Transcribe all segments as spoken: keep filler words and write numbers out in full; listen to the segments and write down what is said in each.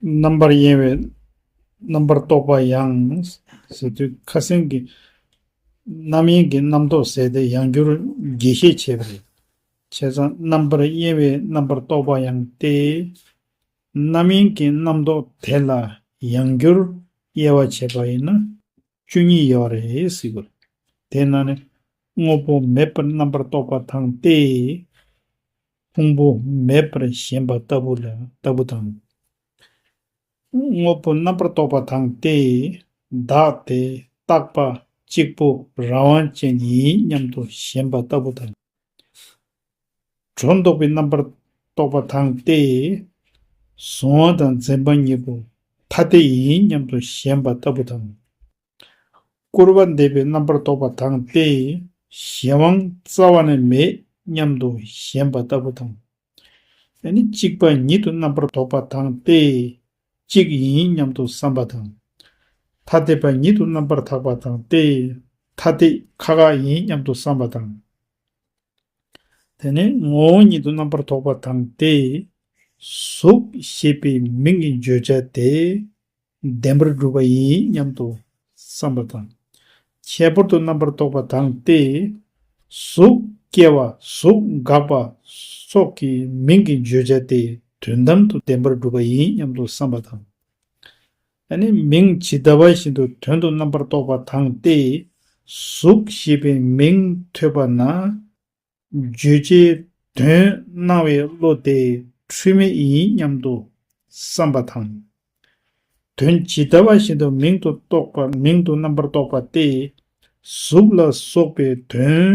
རྣམ་པར་གཡེང་བའི་རྣམ་པར་རྟོག་པ་ཡང་ཟེར་དུས་ཁ་སང་གི་རྣམ་གཡེང་གི་རྣམ་རྟོག་ཟེར་དེ་ཡང་བསྒྱུར་རྒྱས་བཤད་བྱས་པ་རེད། བྱས་ཙང་རྣམ་པར་གཡེང་བའི་རྣམ་པར་རྟོག་པ་ཡང་སྟེ། རྣམ་གཡེང་གི་རྣམ་རྟོག་དེ་ལ་ཡང་བསྒྱུར་དབྱེ་བ་བྱས་པ་ཡིན་ན་བཅུ་གཉིས་ཡོད་རེད་ཟེར་གི་རེད། དེ་ནང་ནས་དངོས་པོ་མེད་པར་རྣམ་པར་རྟོག་པ་དང་སྟེ། ཕུང་པོ་མེད་པར་ཞེན་པ་ལྟ་བུ་ལ་ལྟ་བུ་དང་། དངོས་པོ་རྣམ་པར་རྟོག་པ་དང་སྟེ། བདག་དེ་རྟག་པ་གཅིག་པུ་རང་དབང་ཅན་ཡིན་སྙམ་དུ་ཞེན་པ་ལྟ་བུ་དང་། སྒྲོ་འདོགས་པའི་རྣམ་པར་རྟོག་པ་དང་སྟེ། གཟུང་བ་དང་འཛིན་པ་གཉིས་པོ་ཐ་དད་ཡིན་སྙམ་དུ་ཞེན་པ་ལྟ་བུ་དང་། སྐུར་བ་འདེབས་པའི་རྣམ་པར་རྟོག་པ་དང་སྟེ། གཞན་དབང་རྩ་བ་ནས་མེད་སྙམ་དུ་ཞེན་པ་ལྟ་བུ་དང་། ཨ་ནི་གཅིག་པ་ཉིད་དུ་རྣམ་པར་རྟོག་པ་དང་སྟེ། གཅིག་ཡིན་སྙམ་དུ་བསམ་པ་དང་། ཐ་དད་པ་ཉིད་དུ་རྣམ་པར་ཐག་པ་དང་སྟེ། ཐ་དད་ཁ་ཁ་ཡིན་སྙམ་དུ་བསམ་པ་དང་། དེ་ནས་ངོ་བོ་ཉིད་དུ་རྣམ་པར་རྟོག་པ་དང་སྟེ། གཟུགས་ཞེས་པའི་མིང་གི་བརྗོད་བྱ་དེ་བདེན་པར་གྲུབ་པ་ཡིན་སྙམ་དུ་བསམ་པ་དང་། ཁྱད་པར་དུ་རྣམ་པར་རྟོག་པ་དང་སྟེ། གཟུགས་སྐྱེ་བ་གཟུགས་འགག་པ་སོགས་ཀྱི་མིང་གི་བརྗོད་བྱ་དེ་དོན་དམ་དུ་བདེན་པར་གྲུབ་པ་ཡིན་སྙམ་དུ་བསམ་པ་དང་། ཨ་ནི་མིང་ཇི་ལྟ་བ་བཞིན་དུ་དོན་དུ་རྣམ་པར་རྟོག་པ་དང་སྟེ། གཟུགས་ཞེས་པའི་མིང་ཐོས་པ་ན། བརྗོད་བྱའི་དོན་སྣང་བའི་བློ་དེ་འཁྲུལ་མེད་ཡིན་སྙམ་དུ་བསམ་པ་དང་། དོན་ཇི་ལྟ་བ་བཞིན་དུ་མིང་དུ་རྟོགས་པ་མིང་དུ་རྣམ་པར་རྟོག་པ་སྟེ། གཟུགས་ལ་སོགས་པའི་དོན་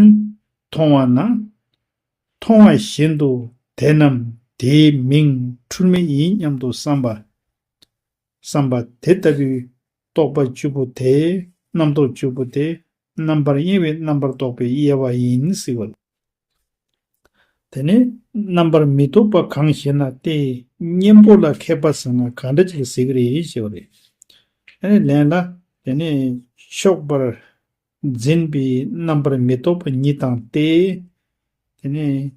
མཐོང་བ་ན། མཐོང་བ་བཞིན་དུ་དེ་རྣམས་དེའི་མིང་འཁྲུལ་མེད་ཡིན་སྙམ་དུ་བསམ་པ། བསམ་པ་དེ་ལྟ་བུའི་རྟོག་པ་བཅུ་པོ་དེ། རྣམ་རྟོག་བཅུ་པོ་དེ་རྣམ་པར་གཡེང་བའི་རྣམ་པར་རྟོག་པའི་དབྱེ་བ་ཡིན་ཟེར་བ་རེད། དེ་ནས་རྣམ་པར་མི་རྟོག་པ་གང་ཞེ་ན་སྟེ། གཉེན་པོ་ལ་མཁས་པ་ཟེར་ན་གང་འདྲ་ཅིག་ཟེར་གི་རེད་ཞེས་པ་རེད། ཨ་ནི་ལན་ལ། དེ་ནས་ཕྱོགས་པར་འཛིན་པའི་རྣམ་པར་མི་རྟོག་པ་ཉིད་དང་སྟེ། དེ་ནས་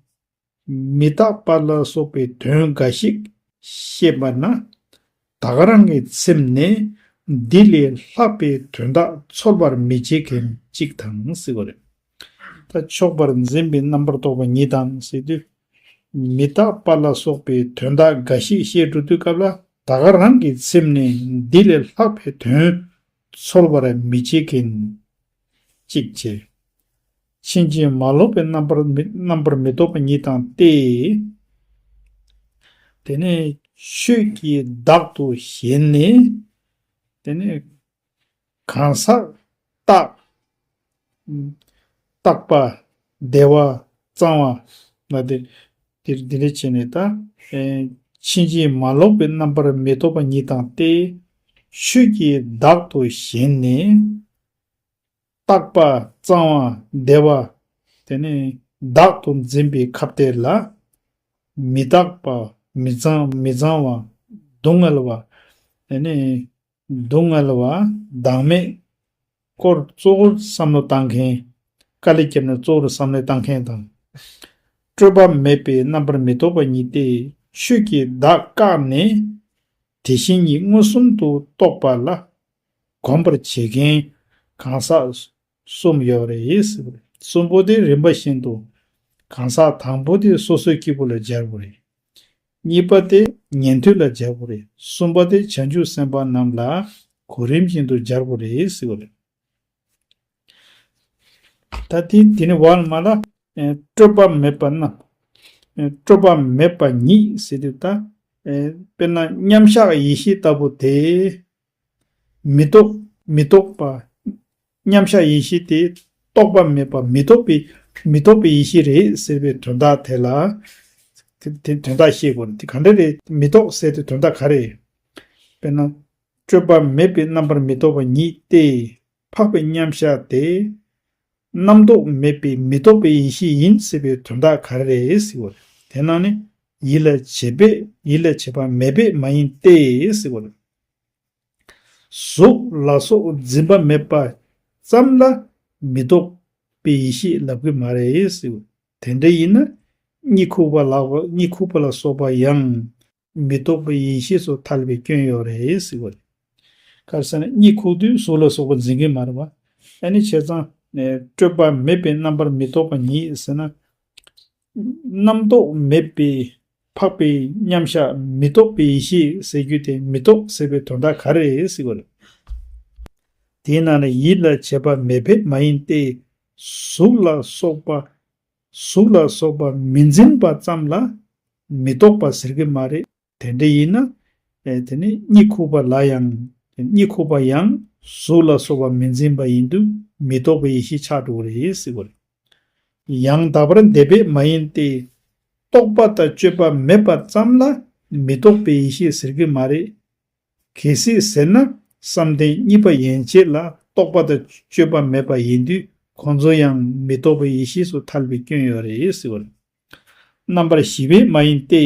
མི་རྟག་པ་ལ་སོགས་པའི་དོན་འགའ་ཞིག་ཤེས་པ་ན། ད་ག་རང་གི་ཚིམ་ནས་འདི་ལས་ལྷག་པའི་དོན་དག་ཚོར་བར་མི་བྱེད་མཁན་གཅིག་དང་ཟེར་བ་རེད། ད་ཕྱོགས་པར་འཛིན་པའི་རྣམ་པར་རྟོག་པ་ཉིད་དང་ཟེར་དུས། མི་རྟག་པ་ལ་སོགས་པའི་དོན་དག་འགའ་ཞིག་ཤེས་འགྲོ་དུས་སྐབས་ལ་ད་ག་རང་གི་ཚིམ་ནས་འདི་ལས་ལྷག་པའི་དོན་ཚོར་བར་མི་བྱེད་མཁན་གཅིག་བྱས། ཕྱིན་ཅི་མ་ལོག་པའི་རྣམ་པར་མི་རྣམ་པར་མི་རྟོག་པ་ཉིད་དང་སྟེ། དེ་ནས་ཆོས་ཀྱི་བདག་ཏུ་ཞེན་ནས། དེ་ནས་གང་ཟག་རྟག་རྟག་པ་བདེ་བ་གཙང་བ་ལ་དེ་དེ་འདི་འདྲ་བྱས་ནས་ད། ཨེ། ཕྱིན་ཅི་མ་ལོག་པའི་རྣམ་པར་མི་རྟོག་པ་ཉིད་དང་སྟེ། ཆོས་ཀྱི་བདག་ཏུ་ཞེན་ནས། རྟག་པ་གཙང་བ་བདེ་བ། དེ་ནས་བདག་ཏུ་འཛིན་པའི་ཁ་དེ་ལ། མི་རྟག་པ་མི་གཙང་མི་གཙང་བ། སྡུག་བསྔལ་བ། དེ་ནས་སྡུག་བསྔལ་བ་བདག་མེད་སྐོར་གཙོ་བོར་བསམ་བློ་བཏང་མཁན། དཀའ་ལས་བརྒྱབ་ནས་གཙོ་བོར་བསམ་བློ་བཏང་མཁན་དང་། སྤྲོས་པ་མེད་པའི་རྣམ་པར་མི་རྟོག་པ་ཉིད་དེ་ཆོས་ཀྱི་བདག་བཀག་ནས། དེ་བཞིན་ཉིད་མངོན་སུམ་དུ་རྟོགས་པ་ལ། གོམས་པར་བྱེད་མཁན་གང་ཟག་གསུམ་ཡོད་རེད། གསུམ་པོ་དེ་རིམ་པ་བཞིན་དུ་གང་ཟག་དང་པོ་དེ་སོ་སོའི་སྐྱེས་བུ་ལ་སྦྱར་དགོས་རེད། གཉིས་པ་དེ་ཉན་ཐོས་ལ་སྦྱར་དགོས་རེད། གསུམ་པ་དེ་བྱང་ཆུབ་སེམས་དཔའ་རྣམས་ལ་གོ་རིམ་བཞིན་དུ་སྦྱར་དགོས་རེད་ཟེར་བ་རེད། ད་དེ་དེ་ནི་བར་མ་ལ། ཨེ། སྤྲོས་པ་མེད་པ་རྣམས། ཨེ། སྤྲོས་པ་མེད་པ་ཉིད་ཟེར་དུས་ད། ཨེ། དཔེར་ན་མཉམ་གཞག་ཡེ་ཤེས་ལྟ་བུ་དེ། མི་རྟོག་མི་རྟོག་པ། མཉམ་གཞག་ཡེ་ཤེས་དེ་རྟོག་པ་མེད་པ་མི་རྟོག་པའི་མི་རྟོག་པའི་ཡེ་ཤེས་རེད་ཟེར་བའི་དོན་དག་དེ་ལ། དེ་དེ་དོན་དག་ཤེས་དགོས་རེད། དེ་ག་འདྲ་རེད། མི་རྟོག་ཟེར་དེ་དོན་དག་ག་རེ་རེད། དཔེར་ན། སྤྲོས་པ་མེད་པའི་རྣམ་པར་མི་རྟོག་པ་ཉིད་དེ། འཕགས་པའི་མཉམ་གཞག་དེ། རྣམ་རྟོག་མེད་པའི་མི་རྟོག་པའི་ཡེ་ཤེས་ཡིན་ཟེར་བའི་དོན་དག་ག་རེ་རེད་ཟེར་བ་རེད། དེ་ནང་ནས་ཡིད་ལ་བྱེད་པས་ཡིད་ལ་བྱེད་པ་མེད་པས་མ་ཡིན་ཏེ་ཟེར་བ་རེད། གཟུགས་ལ་སོགས་འཛིན་པ་མེད་པ་ཙམ་ལ་མི་རྟོག་པའི་ཡེ་ཤེས་ལབ་ཀྱི་མ་རེད་ཟེར། དེ་འདྲ་ཡིན་ན་གཉིད་ཁུག་པ་ལ་གཉིད་ཁུག་པ་ལ་སོགས་པ་ཡང་ མི་རྟོག་པའི་ཡེ་ཤེས་སུ་ཐལ་བའི་སྐྱོན་ཡོད་རེད་ཟེར་བ་རེད། ག་རེ་ཟེར་ན་གཉིད་ཁུག་དུས་གཟུགས་ལ་སོགས་པ་འཛིན་གྱི་མ་རེད་བ། ཨ་ནི་བྱས་ཙང་ནས་སྤྲོས་པ་མེད་པའི་རྣམ་པར་མི་རྟོག་པ་ཉིད་ཟེར་ན། རྣམ་རྟོག་མེད་པའི་འཕགས་པའི་མཉམ་གཞག་མི་རྟོག་པའི་ཡེ་ཤེས་ཟེར་རྒྱུ་དེ་མི་རྟོག་ཟེར་བའི་དོན་དག་ག་རེ་རེད་ཟེར་བ་རེད། དེའི་ནང་ནས་ཡིད་ལ་བྱེད་པ་མེད་པས་མ་ཡིན་ཏེ། གཟུགས་ལ་སོགས་པ། གཟུགས་ལ་སོགས་པ་མི་འཛིན་པ་ཙམ་ལ་མི་རྟོག་པ་ཟེར་གྱི་མ་རེད། དེ་འདྲ་ཡིན་ན། ཨེ་དེ་ནི་གཉིད་ཁུག་པ་ལ་ཡང་། གཉིད་ཁུག་པ་ཡང་གཟུགས་ལ་སོགས་པ་མི་འཛིན་པ་ཡིན་དུས་མི་རྟོག་པའི་ཡེ་ཤེས་ཆགས་འགྲོ་གི་རེད་ཟེར་བ་རེད། ཡང་དག་པར་འདོད་པས་མ་ཡིན་ཏེ། རྟོག་པ་དང་དཔྱོད་པ་མེད་པ་ཙམ་ལ་མི་རྟོག་པའི་ཡེ་ཤེས་ཟེར་གྱི་མ་རེད། གལ་སྲིད་ཟེར་ན་བསམ་གཏན་གཉིས་པ་ཡན་ཆད་ལ་རྟོག་པ་དང་དཔྱོད་པ་མེད་པ་ཡིན་དུས་ཁོང་ཚོ་ཡང་མི་རྟོག་པའི་ཡེ་ཤེས་སུ་ཐལ་བའི་སྐྱོན་ཡོད་རེད་ཟེར་བ་རེད། རྣམ་པར་ཞི་བས་མ་ཡིན་ཏེ།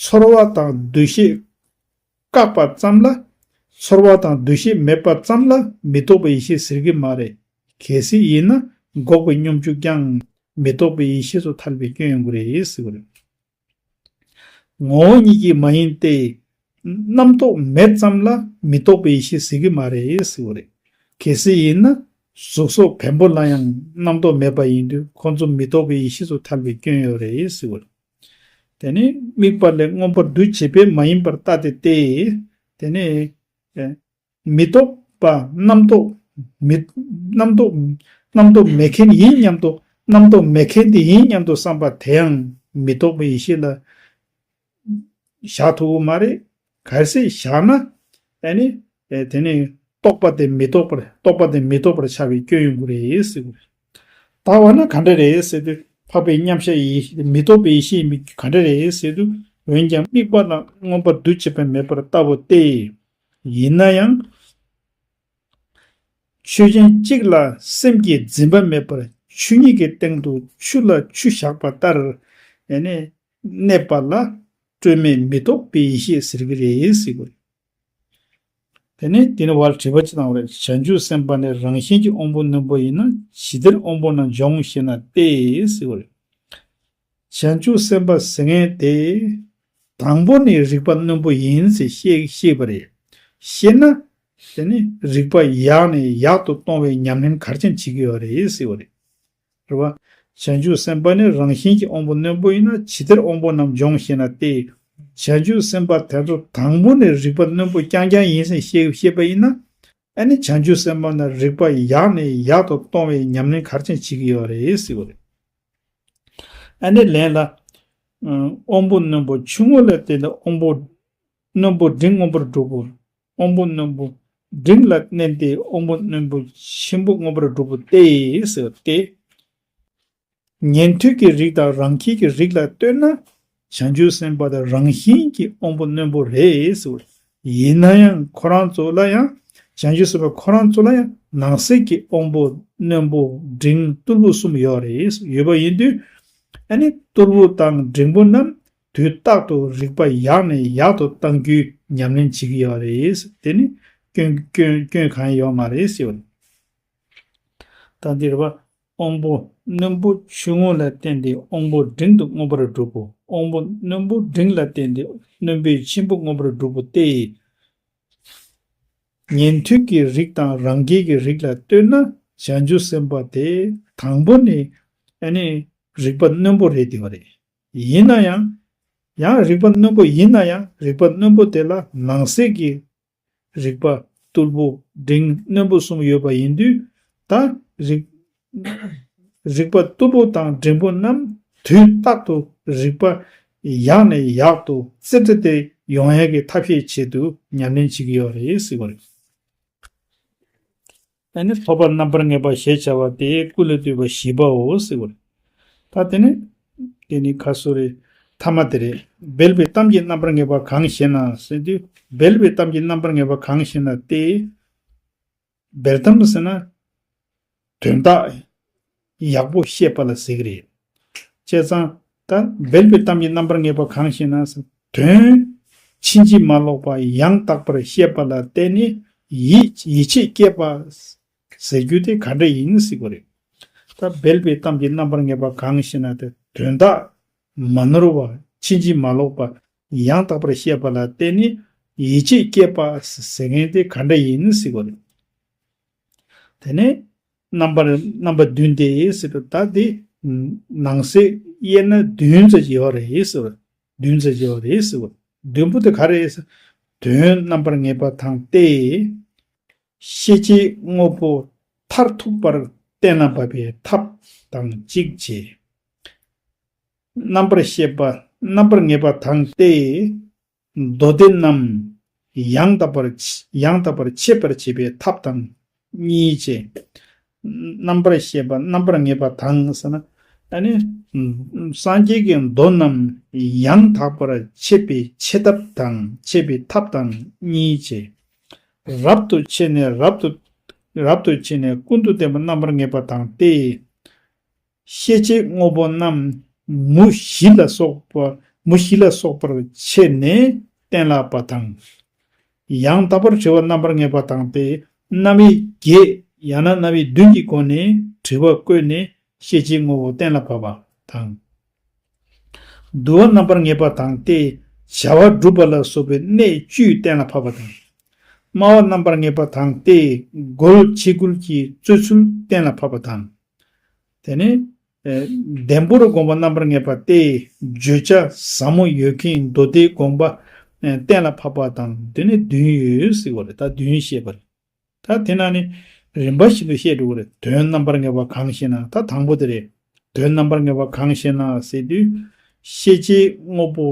ཚོར་བ་དང་འདུ་ཤེས་བཀག་པ་ཙམ་ལ། ཚོར་བ་དང་འདུ་ཤེས་མེད་པ་ཙམ་ལ་མི་རྟོག་པའི་ཡེ་ཤེས་ཟེར་གྱི་མ་རེད། གལ་སྲིད་ཡིན་ན་འགོག་པའི་སྙོམས་འཇུག་ཀྱང་མི་རྟོག་པའི་ཡེ་ཤེས་སུ་ཐལ་བའི་སྐྱོན་ཡོང་གི་རེད་ཟེར་བ་རེད། ངོ་བོ་ཉིད་ཀྱིས་མ་ཡིན་ཏེ། རྣམ་རྟོག་མེད་ཙམ་ལ་མི་རྟོག་པའི་ཡེ་ཤེས་ཟེར་གྱི་མ་རེད་ཟེར་བ་རེད། གལ་སྲིད་ཡིན་ན་གཟུགས་སོགས་བེམ་པོ་ལ་ཡང་རྣམ་རྟོག་མེད་པ་ཡིན་དུས་ཁོང་ཚོ་མི་རྟོག་པའི་ཡེ་ཤེས་སུ་ཐལ་བའི་སྐྱོན་ཡོད་རེད་ཟེར་བ་རེད། དེ་ནི་དམིགས་པ་ལས་མངོན་པར་འདུ་བྱེད་པས་མ་ཡིན་པར་ལྟ་སྟེ་སྟེ། དེ་ནི་ཨེ་མི་རྟོག་པ་རྣམ་རྟོག་མི་རྣམ་རྟོག་རྣམ་རྟོག་མེད་མཁན་ཡིན་སྙམ་དུ། རྣམ་རྟོག་མེད་མཁན་དེ་ཡིན་སྙམ་དུ་བསམ་པ་དེ་ཡང་མི་རྟོག་པའི་ཡེ་ཤེས་ལ་བཞག་ཐུབ་ཀྱི་མ་རེད། གལ་སྲིད་བཞག་ན་ཨ་ནི་ཨེ་དེ་ནི་རྟོག་པ་དེ་མི་རྟོག་པར། རྟོག་པ་དེ་མི་རྟོག་པར་ཆགས་པའི་སྐྱོན་ཡོང་གི་རེད་ཟེར་གྱི་རེད། ད་འོ་ན་ག་འདྲ་རེད་ཟེར་དུས་འཕགས་པའི་མཉམ་གཞག་ཡེ་ཤེས་དེ་མི་རྟོག་པའི་ཡེ་ཤེས་ཡིན་པས་ག་འདྲ་རེད་ཟེར་དུས། འོན་ཀྱང་དམིགས་པ་ལ་མངོན་པར་འདུ་བྱེད་པ་མེད་པར་ལྟ་བུ་སྟེ། ཡིན་ན་ཡང་། ཆོས་ཅན་གཅིག་ལ་སེམས་ཀྱི་འཛིན་པ་མེད་པར་ཆོས་ཉིད་ཀྱི་སྟེང་དུ་ཆུ་ལ་ཆུ་བཞག་པ་ལྟར་ཡང་ནི་གནས་པ་ལ་སྤྲོས་མེད་མི་རྟོག་པའི་ཡེ་ཤེས་ཟེར་གྱི་རེད་ཟེར་གྱི་རེད། དེ་ནས་དེ་ནི་བར་དྲི་བ་ཅི་དང་བ་རེད། བྱང་ཆུབ་སེམས་དཔའ་ནི་རང་བཞིན་གྱིས་དབང་པོ་རྣོན་པོ་ཡིན་ན་ཇི་ལྟར་དབང་པོ་རྣམས་འབྱུང་ཞེ་ན་སྟེ་ཟེར་གྱི་རེད། བྱང་ཆུབ་སེམས་དཔའ་ཟེར་མཁན་དེ། དང་པོ་ནས་རིག་པ་རྣོན་པོ་ཡིན་ཟེར་བཤད་བཤད་པ་རེད། བཤད་ན། དེ་ནི་རིག་པ་ཡག་ནས་ཡག་ཏུ་གཏོང་བའི་ཉམས་ལེན་ག་རེ་བྱེད་ཀྱི་ཡོད་རེད་ཟེར་བ་རེད། རེད་བ། བྱང་ཆུབ་སེམས་དཔའ་ནི་རང་བཞིན་གྱིས་དབང་པོ་རྣོན་པོ་ཡིན་ན་ཇི་ལྟར་དབང་པོ་རྣམས་འབྱུང་ཞེ་ན་སྟེ། བྱང་ཆུབ་སེམས་དཔའ་དེ་ཚོ་དང་པོ་ནས་རིག་པ་རྣོན་པོ་རྐྱང་རྐྱང་ཡིན་ཟེར་བཤད་བཤད་པ་ཡིན་ན། ཨ་ནི་བྱང་ཆུབ་སེམས་དཔའ་ནི་རིག་པ་ཡག་ནས་ཡག་ཏུ་གཏོང་བའི་ཉམས་ལེན་ག་རེ་བྱེད་ཀྱི་ཡོད་རེད་ཟེར་བ་རེད། ཨ་ནི་ལན་ལ། ཨ་དབང་པོ་རྣོན་པོ་ཆུང་ངུ་ལ་བརྟེན་ཏེ་དབང་པོ་རྣོན་པོ་འབྲིང་མངོན་པར་སྒྲུབ་པོ། དབང་པོ་རྣོན་པོ་འབྲིང་ལ་བརྟེན་ཏེ་དབང་པོ་རྣོན་པོ་ཆེན་པོ་མངོན་པར་སྒྲུབ་པོ་སྟེ་ཟེར་ཏེ། ཉན་ཐོས་ཀྱི་རིགས་དང་རང་རྒྱལ་གྱི་རིགས་ལ་ལྟོས་ན། བྱང་ཆུབ་སེམས་དཔའ་དེ་རང་བཞིན་གྱིས་དབང་པོ་རྣོན་པོ་རེད་ཟེར། ཡིན་ན་ཡང་ཁོ་རང་ཚོ་ལ་ཡང་། བྱང་ཆུབ་སེམས་དཔའ་ཁོ་རང་ཚོ་ལ་ཡང་ནང་གསེས་ཀྱི་དབང་པོ་རྣོན་པོ་འབྲིང་རྟུལ་པོ་གསུམ་ཡོད་རེད། ཡོད་པ་ཡིན་དུས། ཨ་ནི་རྟུལ་པོ་དང་འབྲིང་པོ་རྣམས་དུས་རྟག་ཏུ་རིག་པ་ཡག་ནས་ཡག་ཏུ་གཏང་རྒྱུའི་ཉམས་ལེན་བྱེད་ཀྱི་ཡོད་རེད། དེ་ནི་སྐྱོན་སྐྱོན་སྐྱོན་གང་ཡང་ཡོད་མ་རེད་ཟེར་བ་རེད། ད་འདིར་བ། དབང་པོ་རྣོན་པོ་ཆུང་ངུ་ལ་བརྟེན་ཏེ་དབང་པོ་འབྲིང་དུ་མངོན་པར་སྒྲུབ་པོ། དབང་པོ་རྣོན་པོ་འབྲིང་ལ་བརྟེན་ཏེ་རྣོན་པོའི་ཆེན་པོ་མངོན་པར་སྒྲུབ་པོ་སྟེ། ཉན་ཐོས་ཀྱི་རིགས་དང་རང་རྒྱལ་གྱི་རིགས་ལ་ལྟོས་ན་བྱང་ཆུབ་སེམས་དཔའ་དེ་དང་པོ་ནས་ཨ་ནི་རིག་པ་རྣོན་པོ་རེད་དེ་བ་རེད། ཡིན་ན་ཡང་། ཡང་རིག་པ་རྣོན་པོ་ཡིན་ན་ཡང་རིག་པ་རྣོན་པོ་དེ་ལ་ནང་གསེས་ཀྱི་རིག་པ་རྟུལ་པོ་འབྲིང་རྣོན་པོ་གསུམ་ཡོད་པ་ཡིན་དུས། ད་རིག་རིག་པ་རྟུལ་པོ་དང་འབྲིང་པོ་རྣམས་དུས་རྟག་ཏུ་རིག་པ་ཡག་ནས་ཡག་ཏུ་རྩེ་གྲ་སྟེ་ཡོང་ཡག་གི་ཐབས་ཤེས་ཆེད་དུ་ཉམས་ལེན་བྱེད་ཀྱི་ཡོད་རེད་ཟེར་བ་རེད། ཨ་ནི་ཐོབ་པ་རྣམ་པར་ངེས་པ་ཞེས་བྱ་བ་དེ་ཀུན་ལས་བཏུས་པ་བཞི་པའོ་ཟེར་བ་རེད། ད་དེ་ནི། དེ་ནི་ཁ་སོ་རེ། ཐ་མ་དེ་རེད། སྦས་པའི་གཏམ་གྱི་རྣམ་པར་ངེས་པ་གང་ཞེ་ན་ཟེར་དུས། སྦས་པའི་གཏམ་གྱི་རྣམ་པར་ངེས་པ་གང་ཞེ་ན་སྟེ། སྦས་གཏམ་ཟེར་ན། དོན་དག་ཡག་པོ་བཤད་པ་ལ་ཟེར་གི་རེད། བྱས་ཙང་ད་སྦས་པའི་གཏམ་གྱི་རྣམ་པར་ངེས་པ་གང་ཞེ་ན། དོན་ཕྱིན་ཅི་མ་ལོག་པ་ཡང་དག་པར་བཤད་པ་ལ་བརྟེན་ནས་ཡིད་ཡིད་ཆེས་སྐྱེས་པ་ཟེར་རྒྱུ་དེ་ག་འདྲ་ཡིན་ཟེར་གི་རེད། ད་སྦས་པའི་གཏམ་གྱི་རྣམ་པར་ངེས་པ་གང་ཞེ་ན། དེ་དོན་དག་མ་ནོར་བ་ཕྱིན་ཅི་མ་ལོག་པ་ ཡང་དག་པར་ཤེས་པ་ལ་བརྟེན་ནས་ཡིད་ཆེས་སྐྱེས་པ་ཟེར་མཁན་དེ་ག་འདྲ་ཡིན་ཟེར་གོ་རེད། དེ་ནས་རྣམ་པར་རྣམ་པ་བདུན་ཏེ་ཟེར་དུས་ད་དེ་ནང་གསེས་དབྱེ་ན་བདུན་ཙམ་ཡོད་རེད་ཟེར་བ། བདུན་ཙམ་ཡོད་རེད་ཟེར་བ། བདུན་པོ་དེ་ག་རེ་རེད་ཟེར། དོན་རྣམ་པར་ངེས་པ་དང་སྟེ། ཤེས་བྱའི་དངོས་པོ་མཐར་ཐུག་པར་གཏན་ལ་ཕབ་པའི་ཐབས་དང་གཅིག་བྱས། རྣམ་པར་ཤེས་པ་རྣམ་པར་ངེས་པ་དང་སྟེ། མདོ་སྡེ་རྣམས་ཡང་དག་པར་ཡང་དག་པར་འཆད་པར་བྱེད་པའི་ཐབས་དང་གཉིས་བྱས། རྣམ་པར་ཤེས་པ་རྣམ་པར་ངེས་པ་དང་ཟེར་ན། ཨ་ནི། སངས་རྒྱས་ཀྱི་མདོ་རྣམས་ཡང་དག་པར་འཆད་པའི་འཆད་ཐབས་དང་འཆད་པའི་ཐབས་དང་གཉིས་བྱས། རབ་ཏུ་ཕྱེ་ནས་རབ་ཏུ། རབ་ཏུ་ཕྱེ་ནས་ཀུན་ཏུ་བསྟན་པ་རྣམ་པར་ངེས་པ་དང་སྟེ། ཤེས་བྱའི་དངོས་པོ་རྣམས་མུ་བཞི་ལ་སོགས་པ་མུ་བཞི་ལ་སོགས་པར་ཕྱེ་ནས་གཏན་ལ་ཕབ་པ་དང་། ཡང་དག་པར་དྲི་བ་རྣམ་པར་ངེས་པ་དང་སྟེ། རྣམ་དབྱེ་བརྒྱད་ཡང་ན་རྣམ་དབྱེ་བདུན་གྱི་སྒོ་ནས་དྲི་བ་བཀོད་ནས་ཤེས་བྱའི་དངོས་པོ་གཏན་ལ་ཕབ་པ་དང་། བསྡུ་བ་རྣམ་པར་ངེས་པ་དང་སྟེ། བྱ་བ་སྒྲུབ་པ་ལ་སོགས་པའི་གནས་བཅུ་གཏན་ལ་ཕབ་པ་དང་། སྨྲ་བ་རྣམ་པར་ངེས་པ་དང་སྟེ། རྒོལ་བྱེད་རྒོལ་གྱི་རྩོད་ཚུལ་གཏན་ལ་ཕབ་པ་དང་། དེ་ནས། ཨེ། ལྡེམ་པོར་བསྒོམ་པ་རྣམ་པར་ངེས་པ་སྟེ། བརྗོད་བྱ་ཟབ་མོ་ཡོད་མཁན་མདོ་སྡེའི་དགོངས་པ། ཨེ། གཏན་ལ་ཕབ་པ་དང་དེ་ནས་བདུན་ཡོད་ཟེར་བ་རེད། ད་བདུན་བཤད་པ་རེད། ད་དེ་ན་ནི་རིམ་པ་བཞིན་དུ་བཤད་འགྲོ་གི་རེད། དོན་རྣམ་པར་ངེས་པ་གང་ཞེ་ན། ད་དང་པོ་དེ་རེད། དོན་རྣམ་པར་ངེས་པ་གང་ཞེ་ན་ཟེར་དུས། ཤེས་བྱའི་དངོས་པོ་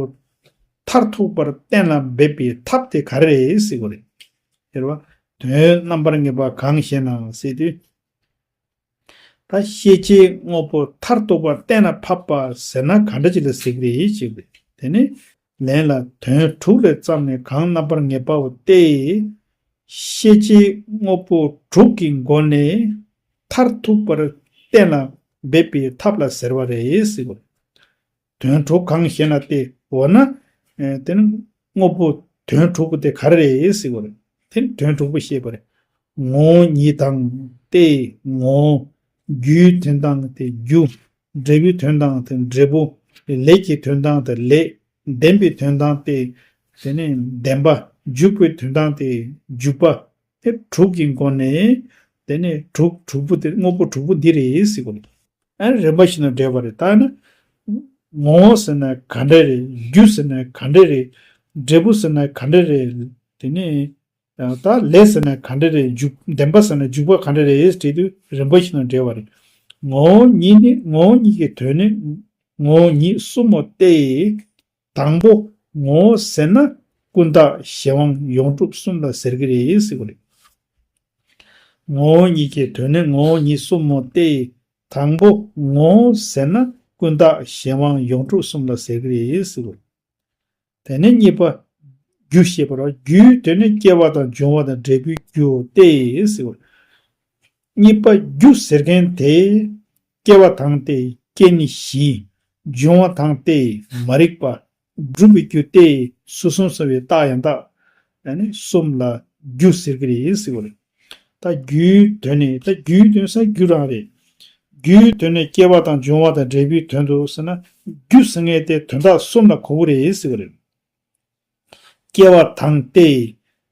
མཐར་ཐུག་པར་གཏན་ལ་འབེབས་པའི་ཐབས་དེ་ག་རེ་རེད་ཟེར་གོ་རེད། ཡོད་རེད་བ། དོན་རྣམ་པར་ངེས་པ་གང་ཞེ་ན་ཟེར་དུས། ད་ཤེས་བྱའི་དངོས་པོ་མཐར་ཐུག་པར་གཏན་ལ་ཕབ་པ་ཟེར་ན་ག་འདྲ་ཅིག་ལ་ཟེར་གི་རེད་ཅེས་པས། དེ་ནི་ལན་ལ་དོན་དྲུག་ལས་བརྩམས་ནས་གང་རྣམ་པར་ངེས་པའོ་སྟེ། ཤེས་བྱའི་དངོས་པོ་དྲུག་གི་སྒོ་ནས་མཐར་ཐུག་པར་གཏན་ལ་འབེབས་པའི་ཐབས་ལ་ཟེར་བ་རེད་ཟེར་བ། དོན་དྲུག་གང་ཞེ་ན་སྟེ། འོ་ན། ཨེ། དེ་ནི་དངོས་པོ་དོན་དྲུག་པོ་དེ་ག་རེ་རེད་ཟེར་བ་རེད། དེ་ནི་དོན་དྲུག་པོ་བཤད་པ་རེད། ངོ་བོ་ཉིད་དང་སྟེ་ངོ་བོ། རྒྱུའི་དོན་དང་སྟེ་རྒྱུ། འབྲས་བུའི་དོན་དང་སྟེ་འབྲས་བུ། ལས་ཀྱི་དོན་དང་སྟེ་ལས། ལྡན་པའི་དོན་དང་སྟེ། དེ་ནི་ལྡན་པ། འཇུག་པའི་དོན་དང་སྟེ་འཇུག་པ། དེ་དྲུག་གི་སྒོ་ནས། དེ་ནི་དྲུག་དྲུག་པོ་དེ་དངོས་པོ་དྲུག་པོ་འདི་རེད་ཟེར་གོ། ཨ་ནི་རིམ་པ་བཞིན་དུ་འགྲེལ་བ་རེད། ད་ནི། ངོ་བོ་ཟེར་ན་ག་འདྲ་རེད། རྒྱུ་ཟེར་ན་ག་འདྲ་རེད། འབྲས་བུ་ཟེར་ན་ག་འདྲ་རེད། དེ་ནི། ད་ལས་ཟེར་ན་ག་འདྲ་རེད། འཇུག་ལྡན་པ་ཟེར་ན་འཇུག་པ་ག་འདྲ་རེད་དྲིས་དུས་རིམ་པ་བཞིན་དུ་འགྲེལ་བ་རེད། ངོ་བོ་ཉིད་ནི་ངོ་བོ་ཉིད་ཀྱི་དོན་ནི་ངོ་བོ་ཉིད་གསུམ་མོ་སྟེ། དང་པོ་ངོ་བོ་ཟེར་ན་ཀུན་བརྟགས་གཞན་དབང་ཡོངས་གྲུབ་གསུམ་ལ་ཟེར་གྱི་རེད་ཟེར་གྱི་རེད། ངོ་བོ་ཉིད་ཀྱི་དོན་ནི་ངོ་བོ་ཉིད་གསུམ་མོ་སྟེ། དང་པོ་ངོ་བོ་ཟེར་ན་ཀུན་བརྟགས་གཞན་དབང་ཡོངས་གྲུབ་གསུམ་ལ་ཟེར་གྱི་རེད་ཟེར་གྱི་རེད། དེ་ནས་གཉིས་པ། རྒྱུ་བཤད་པ་རེད། རྒྱུའི་དོན་ནི་སྐྱེ་བ་དང་འབྱུང་བ་དང་འབྲས་བུའི་རྒྱུའོ་སྟེ་ཟེར་བ། གཉིས་པ་རྒྱུ་ཟེར་མཁན་དེ། སྐྱེ་བ་དང་སྟེ་རྐྱེན་བཞི། འབྱུང་བ་དང་སྟེ་མ་རིག་པ། སྒྲུབ་པའི་རྒྱུ་སྟེ་སོ་སོ་སོ་བའི་རྟགས་ཡང་དག་ཨ་ནི་གསུམ་ལ་རྒྱུ་ཟེར་གྱི་རེད་ཟེར་བ་རེད། ད་རྒྱུའི་དོན་ནི་ད་རྒྱུའི་དོན་ཟེར་རྒྱུ་རང་རེད། རྒྱུའི་དོན་ནི་སྐྱེ་བ་དང་འབྱུང་བ་དང་འབྲས་བུའི་དོན་དུ་ཟེར་ན། རྒྱུ་ཟེར་མཁན་དེ་དོན་དག་གསུམ་ལ་གོ་གི་རེད་ཟེར་བ་རེད། སྐྱེ་བ་དང་སྟེ།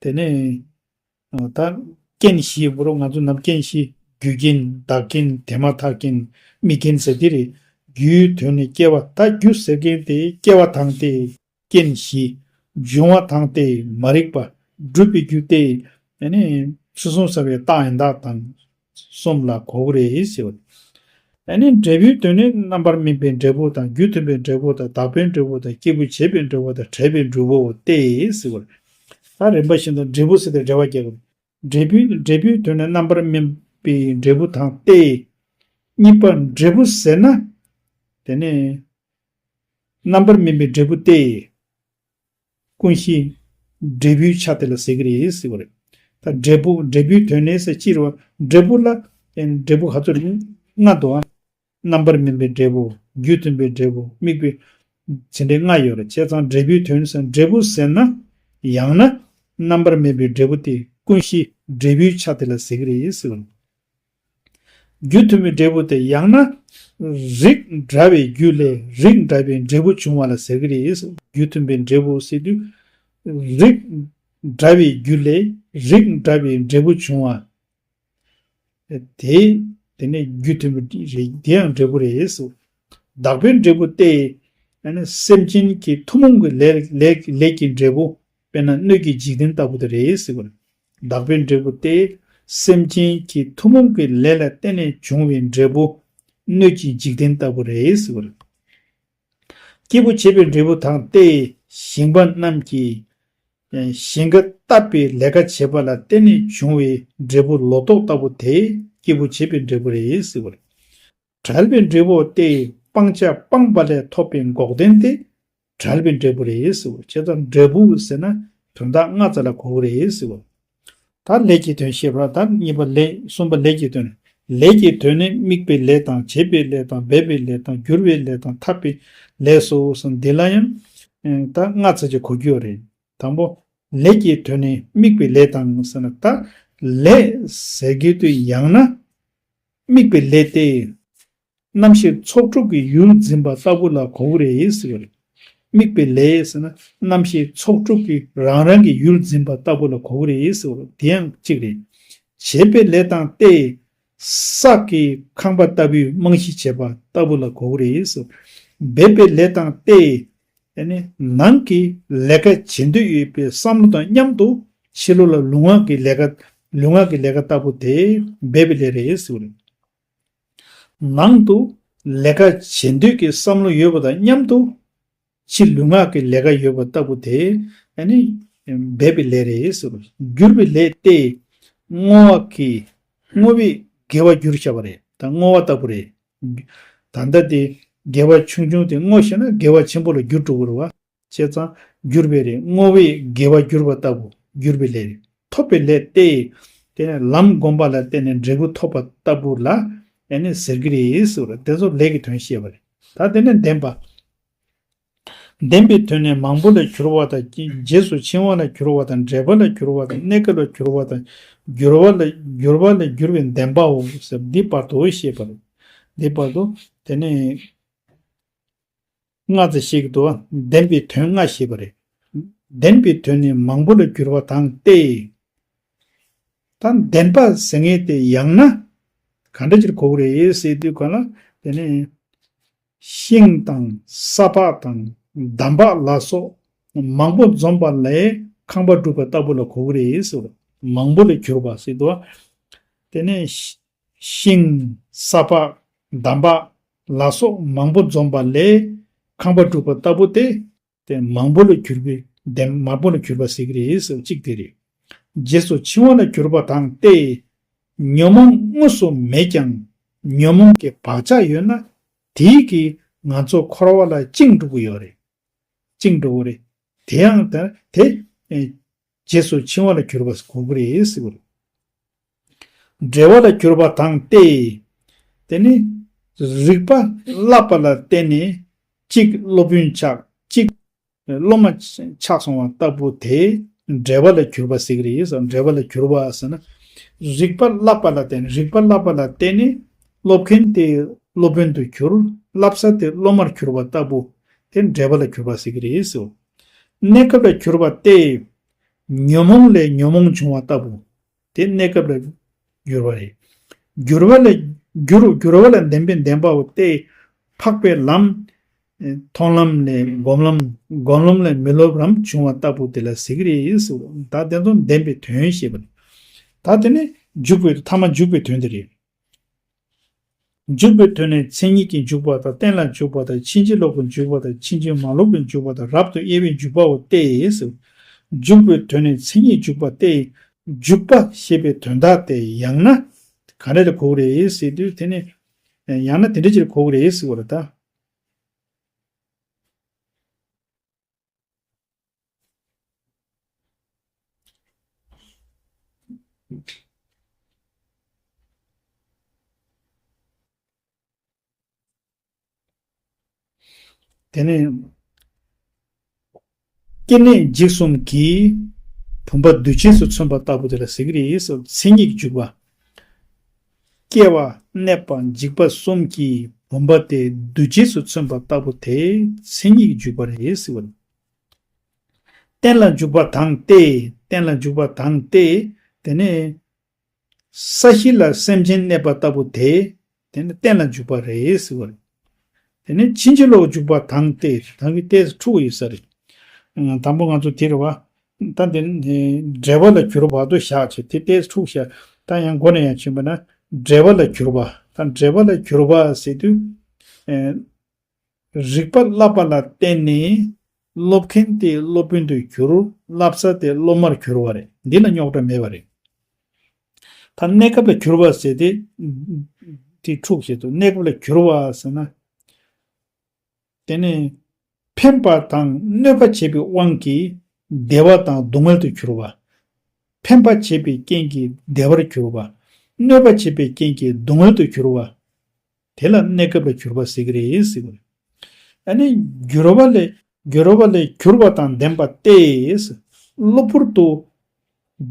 དེ་ནས། ད་རྐྱེན་བཞི་འབུ་རོ་ང་ཚོ་ནམ་རྐྱེན་བཞི། རྒྱུ་རྐྱེན་བདག་རྐྱེན་དེ་མ་ཐག་རྐྱེན་དམིགས་རྐྱེན་ཟེར་དེ་རེད། རྒྱུའི་དོན་ནི་སྐྱེ་བ་ད་རྒྱུ་ཟེར་མཁན་དེ་སྐྱེ་བ་དང་སྟེ། རྐྱེན་བཞི། འབྱུང་བ་དང་སྟེ་མ་རིག་པ། སྒྲུབ་པའི་རྒྱུ་སྟེ། ཨ་ནི་ཕྱི་སོང་ཟ་བའི་རྟགས་ཡང་དག་དང་གསུམ་ལ་གོ་གི་རེད་ཟེར་བ། ཨ་ནི་འབྲས་བུའི་དོན་ནི་རྣམ་པར་སྨིན་པའི་འབྲས་བུ་དང་རྒྱུ་མཐུན་པའི་འབྲས་བུ་དང་བདག་པོའི་འབྲས་བུ་དང་སྐྱེས་བུ་བྱེད་པའི་འབྲས་བུ་དང་བྲལ་བའི་འབྲས་བུའོ་སྟེ་ཟེར་བ། ད་རིམ་པ་བཞིན་དུ་འབྲས་བུ་ཟེར་ཏེ་འགྲེལ་བ་རྒྱག་གི་རེད། འབྲས་བུའི་འབྲས་བུའི་དོན་ནི་རྣམ་པར་སྨིན་པའི་འབྲས་བུ་དང་སྟེ། གཉིས་པ་འབྲས་བུ་ཟེར་ན། དེ་ནི། རྣམ་པར་སྨིན་པའི་འབྲས་བུ་སྟེ། ཀུན་གཞི། འབྲས་བུའི་ཆ་དེ་ལ་ཟེར་གྱི་རེད་ཟེར་བ་རེད། ད་འབྲས་བུ་འབྲས་བུའི་དོན་ནི་ཟེར་ཅི་རེད་བ། འབྲས་བུ་ལ། འབྲས་བུ་ག་ཚོད་རེད། ལྔ་འདུག་ཨ། རྣམ་པར་སྨིན་པའི་འབྲས་བུ། རྒྱུ་མཐུན་པའི་འབྲས་བུ། དམིགས་པའི། ཟེར་འབྲས་ལྔ་ཡོད་རེད། བྱས་ཙང་འབྲས་བུའི་དོན་ཟེར་འབྲས་བུ་ཟེར་ན། ཡང་ན། རྣམ་པར་སྨིན་པའི་འབྲས་བུ་སྟེ་ཀུན་གཞི་འབྲས་བུའི་ཆ་དེ་ལ་ཟེར་གྱི་རེད་ཟེར་བ་རེད། རྒྱུ་མཐུན་པའི་འབྲས་བུ་སྟེ་ཡང་ན། རིགས་འདྲ་བའི་རྒྱུ་ལས་རིགས་འདྲ་བའི་འབྲས་བུ་བྱུང་བ་ལ་ཟེར་གྱི་རེད། རྒྱུ་མཐུན་པའི་འབྲས་བུ་ཟེར་དུས། རིགས་འདྲ་བའི་རྒྱུ་ལས་རིགས་འདྲ་བའི་འབྲས་བུ་བྱུང་བ། དེ་དེ་ནས་རྒྱུ་མཐུན་པའི་རེད། དེ་ཡང་འབྲས་བུ་རེད། བདག་པོའི་འབྲས་བུ་སྟེ། ཨ་ནི་སེམས་ཅན་གྱི་ཐུན་མོང་གི་ལས་ལས་ལས་ཀྱི་འབྲས་བུ། དཔེར་ན་སྣོད་ཀྱི་འཇིག་རྟེན་ལྟ་བུ་དེ་རེད་ཟེར་བ་རེད། བདག་པོའི་འབྲས་བུ་སྟེ། སེམས་ཅན་གྱི་ཐུན་མོང་གི་ལས་ལ་བརྟེན་ནས་བྱུང་བའི་འབྲས་བུ། སྣོད་ཀྱི་འཇིག་རྟེན་ལྟ་བུ་རེད་ཟེར་བ་རེད། སྐྱེས་བུ་བྱེད་པའི་འབྲས་བུ་དང་སྟེ། ཞིང་པ་རྣམས་ཀྱིས་ཞིང་ཁ་བཏབ་པའི་ལས་ཀ་བྱེད་པ་ལ་བརྟེན་ནས་བྱུང་བའི་འབྲས་བུ་ལོ་ཏོག་ལྟ་བུ་དེ་སྐྱེས་བུ་བྱེད་པའི་འབྲས་བུ་རེད་ཟེར་བ་རེད། བྲལ་བའི་འབྲས་བུ་སྟེ། སྤང་བྱ་སྤངས་པ་ལས་ཐོབ་པའི་འགོག་བདེན་ཏེ། བྲལ་བའི་འབྲས་བུ་རེད་ཟེར་བ། བྱས་ཙང་འབྲས་བུ་ཟེར་ན་དོན་དག་ལྔ་ཙམ་ལ་གོ་གི་རེད་ཟེར་བ། ད་ལས་ཀྱི་དོན་བཤད་པ། ད་གཉིས་པ་ལས། གསུམ་པ་ལས་ཀྱི་དོན། ལས་ཀྱི་དོན་ནི་དམིགས་པའི་ལས་དང་བྱེད་པའི་ལས་དང་འབད་པའི་ལས་དང་འགྱུར་བའི་ལས་དང་ཐར་པའི་ལས་སོ་ཟེར། འདི་ལ་ཡང་ད་ལྔ་ཙམ་ཅིག་གོ་རྒྱུ་ཡོད་རེད། དང་པོ། ལས་ཀྱི་དོན་ནི་དམིགས་པའི་ལས་དང་ཟེར་ན། ད་ལས་ཟེར་གྱི་དུས་ཡང་ན་དམིགས་པའི་ལས་ཏེ། རྣམ་ཤེས་ཚོགས་དྲུག་གི་ཡུལ་འཛིན་པ་ལྟ་བུ་ལ་གོ་གི་རེད་ཟེར་བ་རེད། དམིགས་པའི་ལས་ཟེར་ན་རྣམ་ཤེས་ཚོགས་དྲུག་གི་རང་རང་གི་ཡུལ་འཛིན་པ་ལྟ་བུ་ལ་གོ་གི་རེད་ཟེར་བ་རེད། དེ་ཡང་གཅིག་རེད། བྱེད་པའི་ལས་དང་སྟེ། སག་གི་ཁང་པ་ལྟ་བུའི་རྨང་གཞི་བྱེད་པ་ལྟ་བུ་ལ་གོ་གི་རེད་ཟེར། འབད་པའི་ལས་དང་སྟེ། ཨ་ནི་ནང་གི་ལས་ཀ་བྱེད་འདོད་ཡོད་པའི་བསམ་བློ་དང་མཉམ་དུ་ཕྱི་ལོགས་ལ་ལུས་ངག་གི་ལས་ཀ། ལུས་ངག་གི་ལས་ཀ་ལྟ་བུ་དེ་འབད་པའི་ལས་རེད་ཟེར་བ་རེད། ནང་དུ་ལས་ཀ་བྱེད་འདོད་ཀྱི་བསམ་བློ་ཡོད་པ་དང་མཉམ་དུ་ཕྱི་ལུས་ངག་གི་ལས་ཀ་ཡོད་པ་ལྟ་བུ་དེ་ཨ་ནི་འབད་པའི་ལས་རེད་ཟེར་བ། འགྱུར་བའི་ལས་ཏེ། བསྔོ་བ་གིས་བསྔོ་བས་དགེ་བ་འགྱུར་བྱ་བ་རེད། ད་བསྔོ་བ་ལྟ་བུ་རེད། ད་ལྟ་དེ་དགེ་བ་ཆུང་ཆུང་དེ་བསྔོ་ཤེས་ན་དགེ་བ་ཆེན་པོ་ལ་འགྱུར་འགྲོ་གི་རེད་བ། བྱས་ཙང་འགྱུར་བའི་རེད། བསྔོ་བས་དགེ་བ་འགྱུར་བ་ལྟ་བུ་འགྱུར་བའི་ལས་རེད། ཐོབ་པའི་ལས་ཏེ། དེ་ནས་ལམ་བསྒོམ་པ་ལ་བརྟེན་ནས་འབྲས་བུ་ཐོབ་པ་ལྟ་བུ་ལ་ཨ་ནི་ཟེར་གྱི་རེད་ཟེར་བ་རེད། དེ་ཚོ་ལས་ཀྱི་དོན་བཤད་པ་རེད། ད་དེ་ནས་བདེན་པ། བདེན་པའི་དོན་ནི་མང་པོ་ལས་གྱུར་པ་དང་། རྗེས་སུ་འཆིང་བ་ལས་གྱུར་པ་དང་། འབྲེལ་པ་ལས་གྱུར་པ་དང་། གནས་སྐབས་ལས་གྱུར་པ་དང་། འགྱུར་བ་ལས་འགྱུར་བ་ལས་གྱུར་པའི་བདེན་པའོ་ཟེར། འདི་བར་དུ་ཞེས་པ་རེད། འདི་བར་དུ་དེ་ནས་ལྔ་ཙམ་ཞིག་ཏུ་བདེན་པའི་དོན་ལྔ་ཞེས་པ་རེད། བདེན་པའི་དོན་ནི་མང་པོ་ལས་གྱུར་པ་དང་སྟེ། ད་བདེན་པ་ཟེར་མཁན་དེ་ཡང་ན་ག་འདྲ་ཅིག་གོ་གི་རེད་ཟེར་དུས་ག་ལ། དེ་ནས་ཤིང་དང་ས་ཕག་དང་འདམ་བག་ལ་སོགས་མང་པོ་འཛོམས་པ་ལས་ཁང་པ་གྲུབ་པ་ལྟ་བུ་ལ་གོ་གི་རེད་ཟེར། མང་པོ་ལས་གྱུར་པ་ཟེར་དུས། དེ་ནས་ཤིང་། ས་ཕག། འདམ་བག་ལ་སོགས་མང་པོ་འཛོམས་པ་ལས་ཁང་པ་གྲུབ་པ་ལྟ་བུ་སྟེ། དེ་མང་པོ་ལས་གྱུར་པའི་བདེན། མང་པོ་ལས་གྱུར་པ་ཟེར་གྱི་རེད་ཟེར་བ་གཅིག་དེ་རེད། རྗེས་སུ་འཆིང་བ་ལས་གྱུར་པ་དང་སྟེ། ཉོན་མོངས་དངོས་སུ་མེད་ཀྱང་ཉོན་མོངས་ཀྱི་བག་ཆགས་ཡོད་ན་དེའི་གིས་ང་ཚོ་འཁོར་བ་ལ་བཅིངས་འགྲོ་གི་ཡོད་རེད། བཅིངས་འགྲོ་གི་རེད། དེ་ཡང་ད་དེ་རྗེས་སུ་འཆིང་བ་ལས་གྱུར་པ་གོ་གི་རེད་ཟེར་བ་རེད། འབྲེལ་བ་ལས་གྱུར་པ་དང་སྟེ། དེ་ནི་རིག་པ་བསླབ་པ་ལ་བརྟེན་ནས་གཅིག་སློབ་དཔོན་ཆགས། གཅིག་སློབ་མ་ཆགས་སོང་བ་ལྟ་བུ་དེ་འབྲེལ་བ་ལས་གྱུར་པ་ཟེར་གྱི་རེད། འབྲེལ་བ་ལས་གྱུར་པ་ཟེར་ན། རིག་པ་བསླབ་པ་ལ་བརྟེན། རིག་པ་བསླབ་པ་ལ་བརྟེན་ནས་སློབ་མཁན་དེ་སློབ་དཔོན་དུ་གྱུར། བསླབ་ས་དེ་སློབ་མར་གྱུར་པ་ལྟ་བུ་དེ་འབྲེལ་བ་ལས་གྱུར་པ་ཟེར་གྱི་རེད། གནས་སྐབས་ལས་གྱུར་པ་སྟེ། ཉོན་མོངས་ལས་ཉོན་མོངས་བྱུང་བ་ལྟ་བུ། དེ་གནས་སྐབས་ལས་གྱུར་པ་རེད། འགྱུར་བ་ལས་གྱུར། འགྱུར་བ་ལས་བདེན་པའི་བདེན་པའོ་སྟེ། འཕགས་པའི་ལམ། མཐོང་ལམ་ལས་སྒོམ་ལམ། སྒོམ་ལམ་ལས་མི་སློབ་ལམ་བྱུང་བ་ལྟ་བུ་དེ་ལ་ཟེར་གྱི་རེད་ཟེར། ད་དེ་ཚོ་བདེན་པའི་དོན་ཞེས་པ་རེད། ད་དེ་ནི་འཇུག་པའི་ཐ་མ་འཇུག་པའི་དོན་དེ་རེད། འཇུག་པའི་དོན་ནི་མཚན་ཉིད་ཀྱིས་འཇུག་པ་དང་། རྟེན་ལ་འཇུག་པ་དང་། ཕྱིན་ཅི་ལོག་གིས་འཇུག་པ་དང་། ཕྱིན་ཅི་མ་ལོག་གིས་འཇུག་པ་དང་། རབ་ཏུ་དབྱེ་བས་འཇུག་པའོ་སྟེ་ཟེར། འཇུག་པའི་དོན་ནི་མཚན་ཉིད་འཇུག་པ་སྟེ། འཇུག་པ་ཞེས་པའི་དོན་དག་དེ་ཡང་ན་ག་འདྲ་ལ་གོ་གི་རེད་ཟེར་དུས། དེ་ནི་ཡང་ན་དེ་འདྲ་ཅིག་གོ་གི་རེད་ཟེར་བ་རེད་ད། དེ་ནས་སྐྱེ་གནས་འཇིག་གསུམ་གྱི་བུམ་པ་འདུས་བྱས་སུ་མཚོན་པ་ལྟ་བུ་དེ་ལ་ཟེར་གྱི་རེད་ཟེར། མཚན་ཉིད་ཀྱིས་འཇུག་པ། སྐྱེ་བ་གནས་པ་འཇིག་པ་གསུམ་གྱི་ བུམ་པ་དེ་འདུས་བྱས་སུ་མཚོན་པ་ལྟ་བུ་དེ་མཚན་ཉིད་ཀྱི་འཇུག་པ་རེད་ཟེར་བ་རེད། རྟེན་ལ་འཇུག་པ་དང་སྟེ། རྟེན་ལ་འཇུག་པ་དང་སྟེ། དེ་ནས་ས་གཞི་ལ་སེམས་ཅན་གནས་པ་ལྟ་བུ་དེ། དེ་ནི་རྟེན་ལ་འཇུག་པ་རེད་ཟེར་བ་རེད། དེ་ནི་ཕྱིན་ཅི་ལོག་འཇུག་པ་དང་སྟེ། དང་གི་སྟེ་འཁྲུག་ཡོད་ས་རེད། ཨང་། དང་པོ་ང་ཚོ་དེ་རེད་བ། ད་འདི་ནི་འབྲེལ་བ་ལ་གྱུར་པ་དུ་བཞག་བྱས་དེ་སྟེ་འཁྲུག་བཞག་ད་ཡང་མགོ་ནས་ཡང་ཕྱིན་པ་ན་འབྲེལ་བ་ལ་གྱུར་པ། ད་འབྲེལ་བ་ལ་གྱུར་པ་ཟེར་དུས། ཨེ། རིགས་པ་བསླབ་པ་ལ་བརྟེན་ནས་སློབ་མཁན་དེ་སློབ་དཔོན་དུ་གྱུར། བསླབ་ས་དེ་སློབ་མར་གྱུར་བ་རེད། འདི་ལ་རྙོག་དྲ་མེད་པ་རེད། ད་གནས་སྐབས་ལ་གྱུར་པ་ཟེར་ཏེ། དེ་འཁྲུག་བྱེད་དུ་གནས་སྐབས་ལ་གྱུར་པ་ཟེར་ན། དེ་ནི་འཕེན་པ་དང་གནོད་པ་བྱེད་པའི་དབང་གིས་བདེ་བ་དང་སྡུག་བསྔལ་དུ་གྱུར་པ། འཕེན་པ་བྱེད་པའི་རྐྱེན་གྱིས་བདེ་བར་གྱུར་པ། གནོད་པ་བྱེད་པའི་རྐྱེན་གྱིས་སྡུག་བསྔལ་དུ་གྱུར་པ། དེ་ལ་གནས་སྐབས་ལ་གྱུར་པ་ཟེར་གྱི་རེད་ཟེར་གྱི་རེད། ཨ་ནི་གྱུར་པ་ལས་གྱུར་པ་ལས་གྱུར་པ་དང་ལྡན་པ་སྟེ། གློ་བུར་དུ་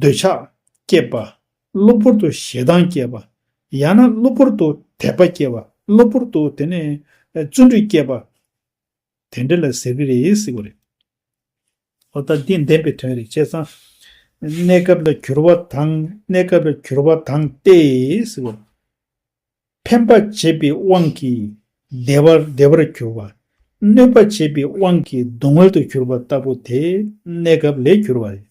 འདོད་ཆགས་སྐྱེས་པ། གློ་བུར་དུ་ཞེ་སྡང་སྐྱེས་པ། ཡང་ན་གློ་བུར་དུ་དད་པ་སྐྱེས་པ། གློ་བུར་དུ་དེ་ནས་བརྩོན་འགྲུས་སྐྱེས་པ། དེ་འདྲ་ལ་ཟེར་གྱི་རེད་ཟེར་གྱི་རེད། འོ་ད་འདི་བདེན་པའི་དོན་རེད། བྱས་ཙང་། གནས་སྐབས་ལ་གྱུར་པ་དང་གནས་སྐབས་ལ་གྱུར་པ་དང་སྟེ་ཟེར་བ། འཕེན་པ་བྱེད་པའི་དབང་གིས་བདེ་བར་བདེ་བར་གྱུར་པ། གནོད་པ་བྱེད་པའི་དབང་གིས་སྡུག་བསྔལ་དུ་གྱུར་པ་ལྟ་བུ་དེ་གནས་སྐབས་ལས་གྱུར་པ་རེད།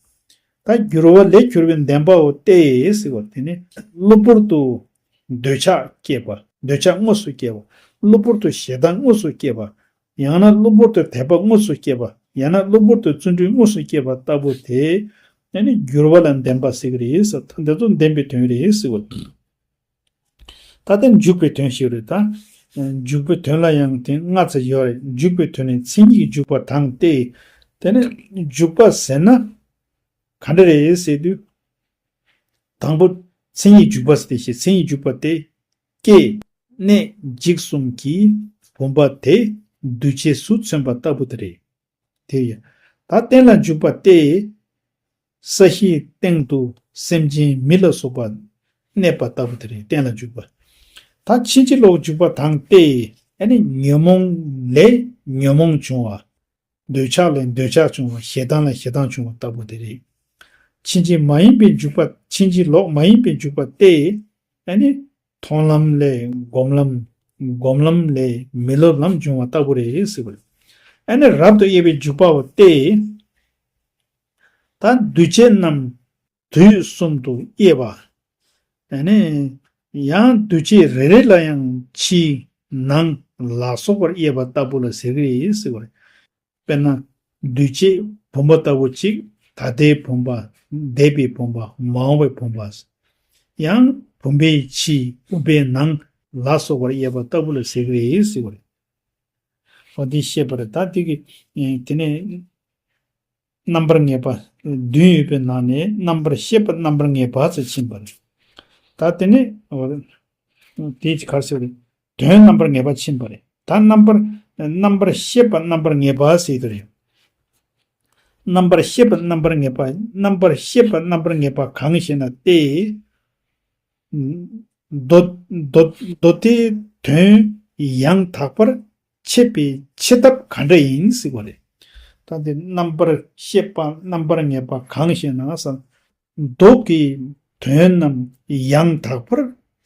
ད་གྱུར་པ་ལས་གྱུར་པའི་བདེན་པའོ་སྟེ་ཟེར་བ་དེ་ནི་གློ་བུར་དུ་འདོད་ཆགས་སྐྱེས་པ། འདོད་ཆགས་དངོས་སུ་སྐྱེས་པ། གློ་བུར་དུ་ཞེ་སྡང་དངོས་སུ་སྐྱེས་པ། ཡང་ན་གློ་བུར་དུ་དད་པ་དངོས་སུ་སྐྱེས་པ། ཡང་ན་གློ་བུར་དུ་བརྩོན་འགྲུས་དངོས་སུ་སྐྱེས་པ་ལྟ་བུ་དེ་ནི་གྱུར་པ་ལ་བདེན་པ་ཟེར་གྱི་རེད་ཟེར། ད་འདི་ཚོ་བདེན་པའི་དོན་རེད་ཟེར་བ། ད་ལྟ་འཇུག་པའི་དོན་ཞིག་རེད་ད། འཇུག་པའི་དོན་ལ་ཡང་དེ་ལྔ་ཙམ་ཡོད་རེད། འཇུག་པའི་དོན་ནི་མཚན་ཉིད་ཀྱི་འཇུག་པ་དང་སྟེ། དེ་ནི་འཇུག་པ་ཟེར་ན་ག་འདྲ་རེད་ཟེར་དུས། དང་པོ་མཚན་ཉིད་འཇུག་པ་ཟེར་ཏེ་བཤད། མཚན་ཉིད་འཇུག་པ་སྟེ། སྐྱེ་གནས་འཇིག་གསུམ་གྱི་བུམ་པ་དེ་འདུས་བྱས་སུ་མཚོན་པ་ལྟ་བུ་དེ་རེད། དེ་ཡང་ད་རྟེན་ལ་འཇུག་པ་སྟེ། ས་གཞིའི་སྟེང་དུ་སེམས་ཅན་མི་ལ་སོགས་པ་གནས་པ་ལྟ་བུ་དེ་རེད། རྟེན་ལ་འཇུག་པ། ད་ཕྱིན་ཅི་ལོག་འཇུག་པ་དང་སྟེ། ཨ་ནི་ཉོན་མོངས་ལས་ཉོན་མོངས་བྱུང་བ། འདོད་ཆགས་ལས་འདོད་ཆགས་བྱུང་བ། ཞེ་སྡང་ལས་ཞེ་སྡང་བྱུང་བ་ལྟ་བུ་དེ་རེད། ཕྱིན་ཅི་མ་ཡིན་པའི་འཇུག་པ། ཕྱིན་ཅི་ལོག་མ་ཡིན་པའི་འཇུག་པ་སྟེ། ཨ་ནི་མཐོང་ལམ་ལས་སྒོམ་ལམ། སྒོམ་ལམ་ལས་མི་སློབ་ལམ་འབྱུང་བ་ལྟ་བུ་རེད་ཟེར་བ་རེད། ཨ་ནི་རབ་ཏུ་དབྱེ་བའི་འཇུག་པའོ་སྟེ། ད་འདུས་བྱས་རྣམས་དུས་གསུམ་དུ་དབྱེ་བ། ཨ་ནི་ཡང་འདུས་བྱས་རེ་རེ་ལ་ཡང་ཕྱི་ནང་ལ་སོགས་པར་དབྱེ་བ་ལྟ་བུ་ལ་ཟེར་གྱི་རེད་ཟེར་བ་རེད། དཔེར་ན། འདུས་བྱས་བུམ་པ་ལྟ་བུ་གཅིག་ད་ལྟའི་བུམ་པ། འདས་པའི་བུམ་པ། མ་འོངས་པའི་བུམ་པ། ཡང་བུམ་པའི་ཕྱི་བུམ་པའི་ནང་ལ་སོགས་པར་དབྱེ་བ་ལྟ་བུ་ལ་ཟེར་གྱི་རེད་ཟེར་བ་རེད། འོ་འདི་ཤེས་པ་རེད། ད་འདི་གི་ཨེ་དེ་ནས་རྣམ་པར་ངེས་པ་བདུན་ཡོད་པའི་ནང་ནས་རྣམ་པར་ཤེས་པ་རྣམ་པར་ངེས་པ་ཟེར་ཕྱིན་པ་རེད། ད་དེ་ནས་འོ་དེའི་ག་རེ་ཟེར་བ་རེད། དོན་རྣམ་པར་ངེས་པ་ཕྱིན་པ་རེད། ད་རྣམ་པར་རྣམ་པར་ཤེས་པ་རྣམ་པར་ངེས་པ་ཟེར་དེ་རེད། རྣམ་པར་ཤེས་པ་རྣམ་པར་ངེས་པ། རྣམ་པར་ཤེས་པ་རྣམ་པར་ངེས་པ་གང་ཞེ་ན་སྟེ། མདོ་མདོ་མདོ་སྡེའི་དོན་ཡང་དག་པར་འཆད་པའི་འཆད་ཐབས་ག་འདྲ་ཡིན་ཟེར་བ་རེད། ད་འདི་རྣམ་པར་ཤེས་པ་རྣམ་པར་ངེས་པ་གང་ཞེ་ན་ཟེར། མདོ་གི་དོན་རྣམས་ཡང་དག་པར་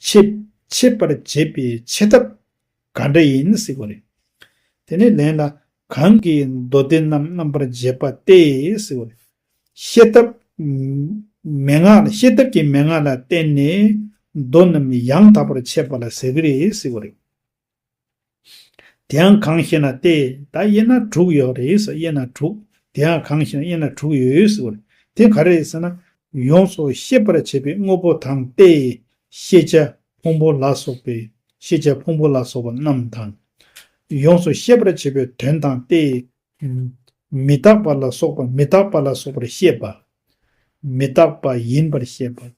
འཆད་འཆད་པར་བྱེད་པའི་འཆད་ཐབས་ག་འདྲ་ཡིན་ཟེར་བ་རེད། དེ་ནས་ལན་ལ་གང་གིས་མདོ་སྡེ་རྣམས་རྣམ་པར་འབྱེད་པ་སྟེ་ཟེར་བ་རེད། ཤེས་ཐབས་མན་ངག་ལ་ཤེས་ཐབས་ཀྱི་མན་ངག་ལ་བརྟེན་ནས་མདོ་རྣམས་ཡང་དག་པར་འཆད་པ་ལ་ཟེར་གྱི་རེད་ཟེར་བ་རེད། དེའང་གང་ཞེ་ན་སྟེ། ད་དབྱེ་ན་དྲུག་ཡོད་རེད་ཟེར། དབྱེ་ན་དྲུག་དེའང་གང་ཞེ་ན་དབྱེ་ན་དྲུག་ཡོད་ཟེར་བ་རེད། དེ་ག་རེ་རེད་ཟེར་ན། ཡོངས་སུ་ཤེས་པར་བྱེད་པའི་དངོས་པོ་དང་སྟེ། ཤེས་བྱ་ཕུང་པོ་ལ་སོགས་པའི་ཤེས་བྱ་ཕུང་པོ་ལ་སོགས་པ་རྣམས་དང་། ཡོངས་སུ་ཤེས་པར་བྱེད་པའི་དོན་དང་སྟེ། མི་རྟག་པ་ལ་སོགས་པ་མི་རྟག་པ་ལ་སོགས་པར་ཤེས་པ། མི་རྟག་པ་ཡིན་པར་ཤེས་པ།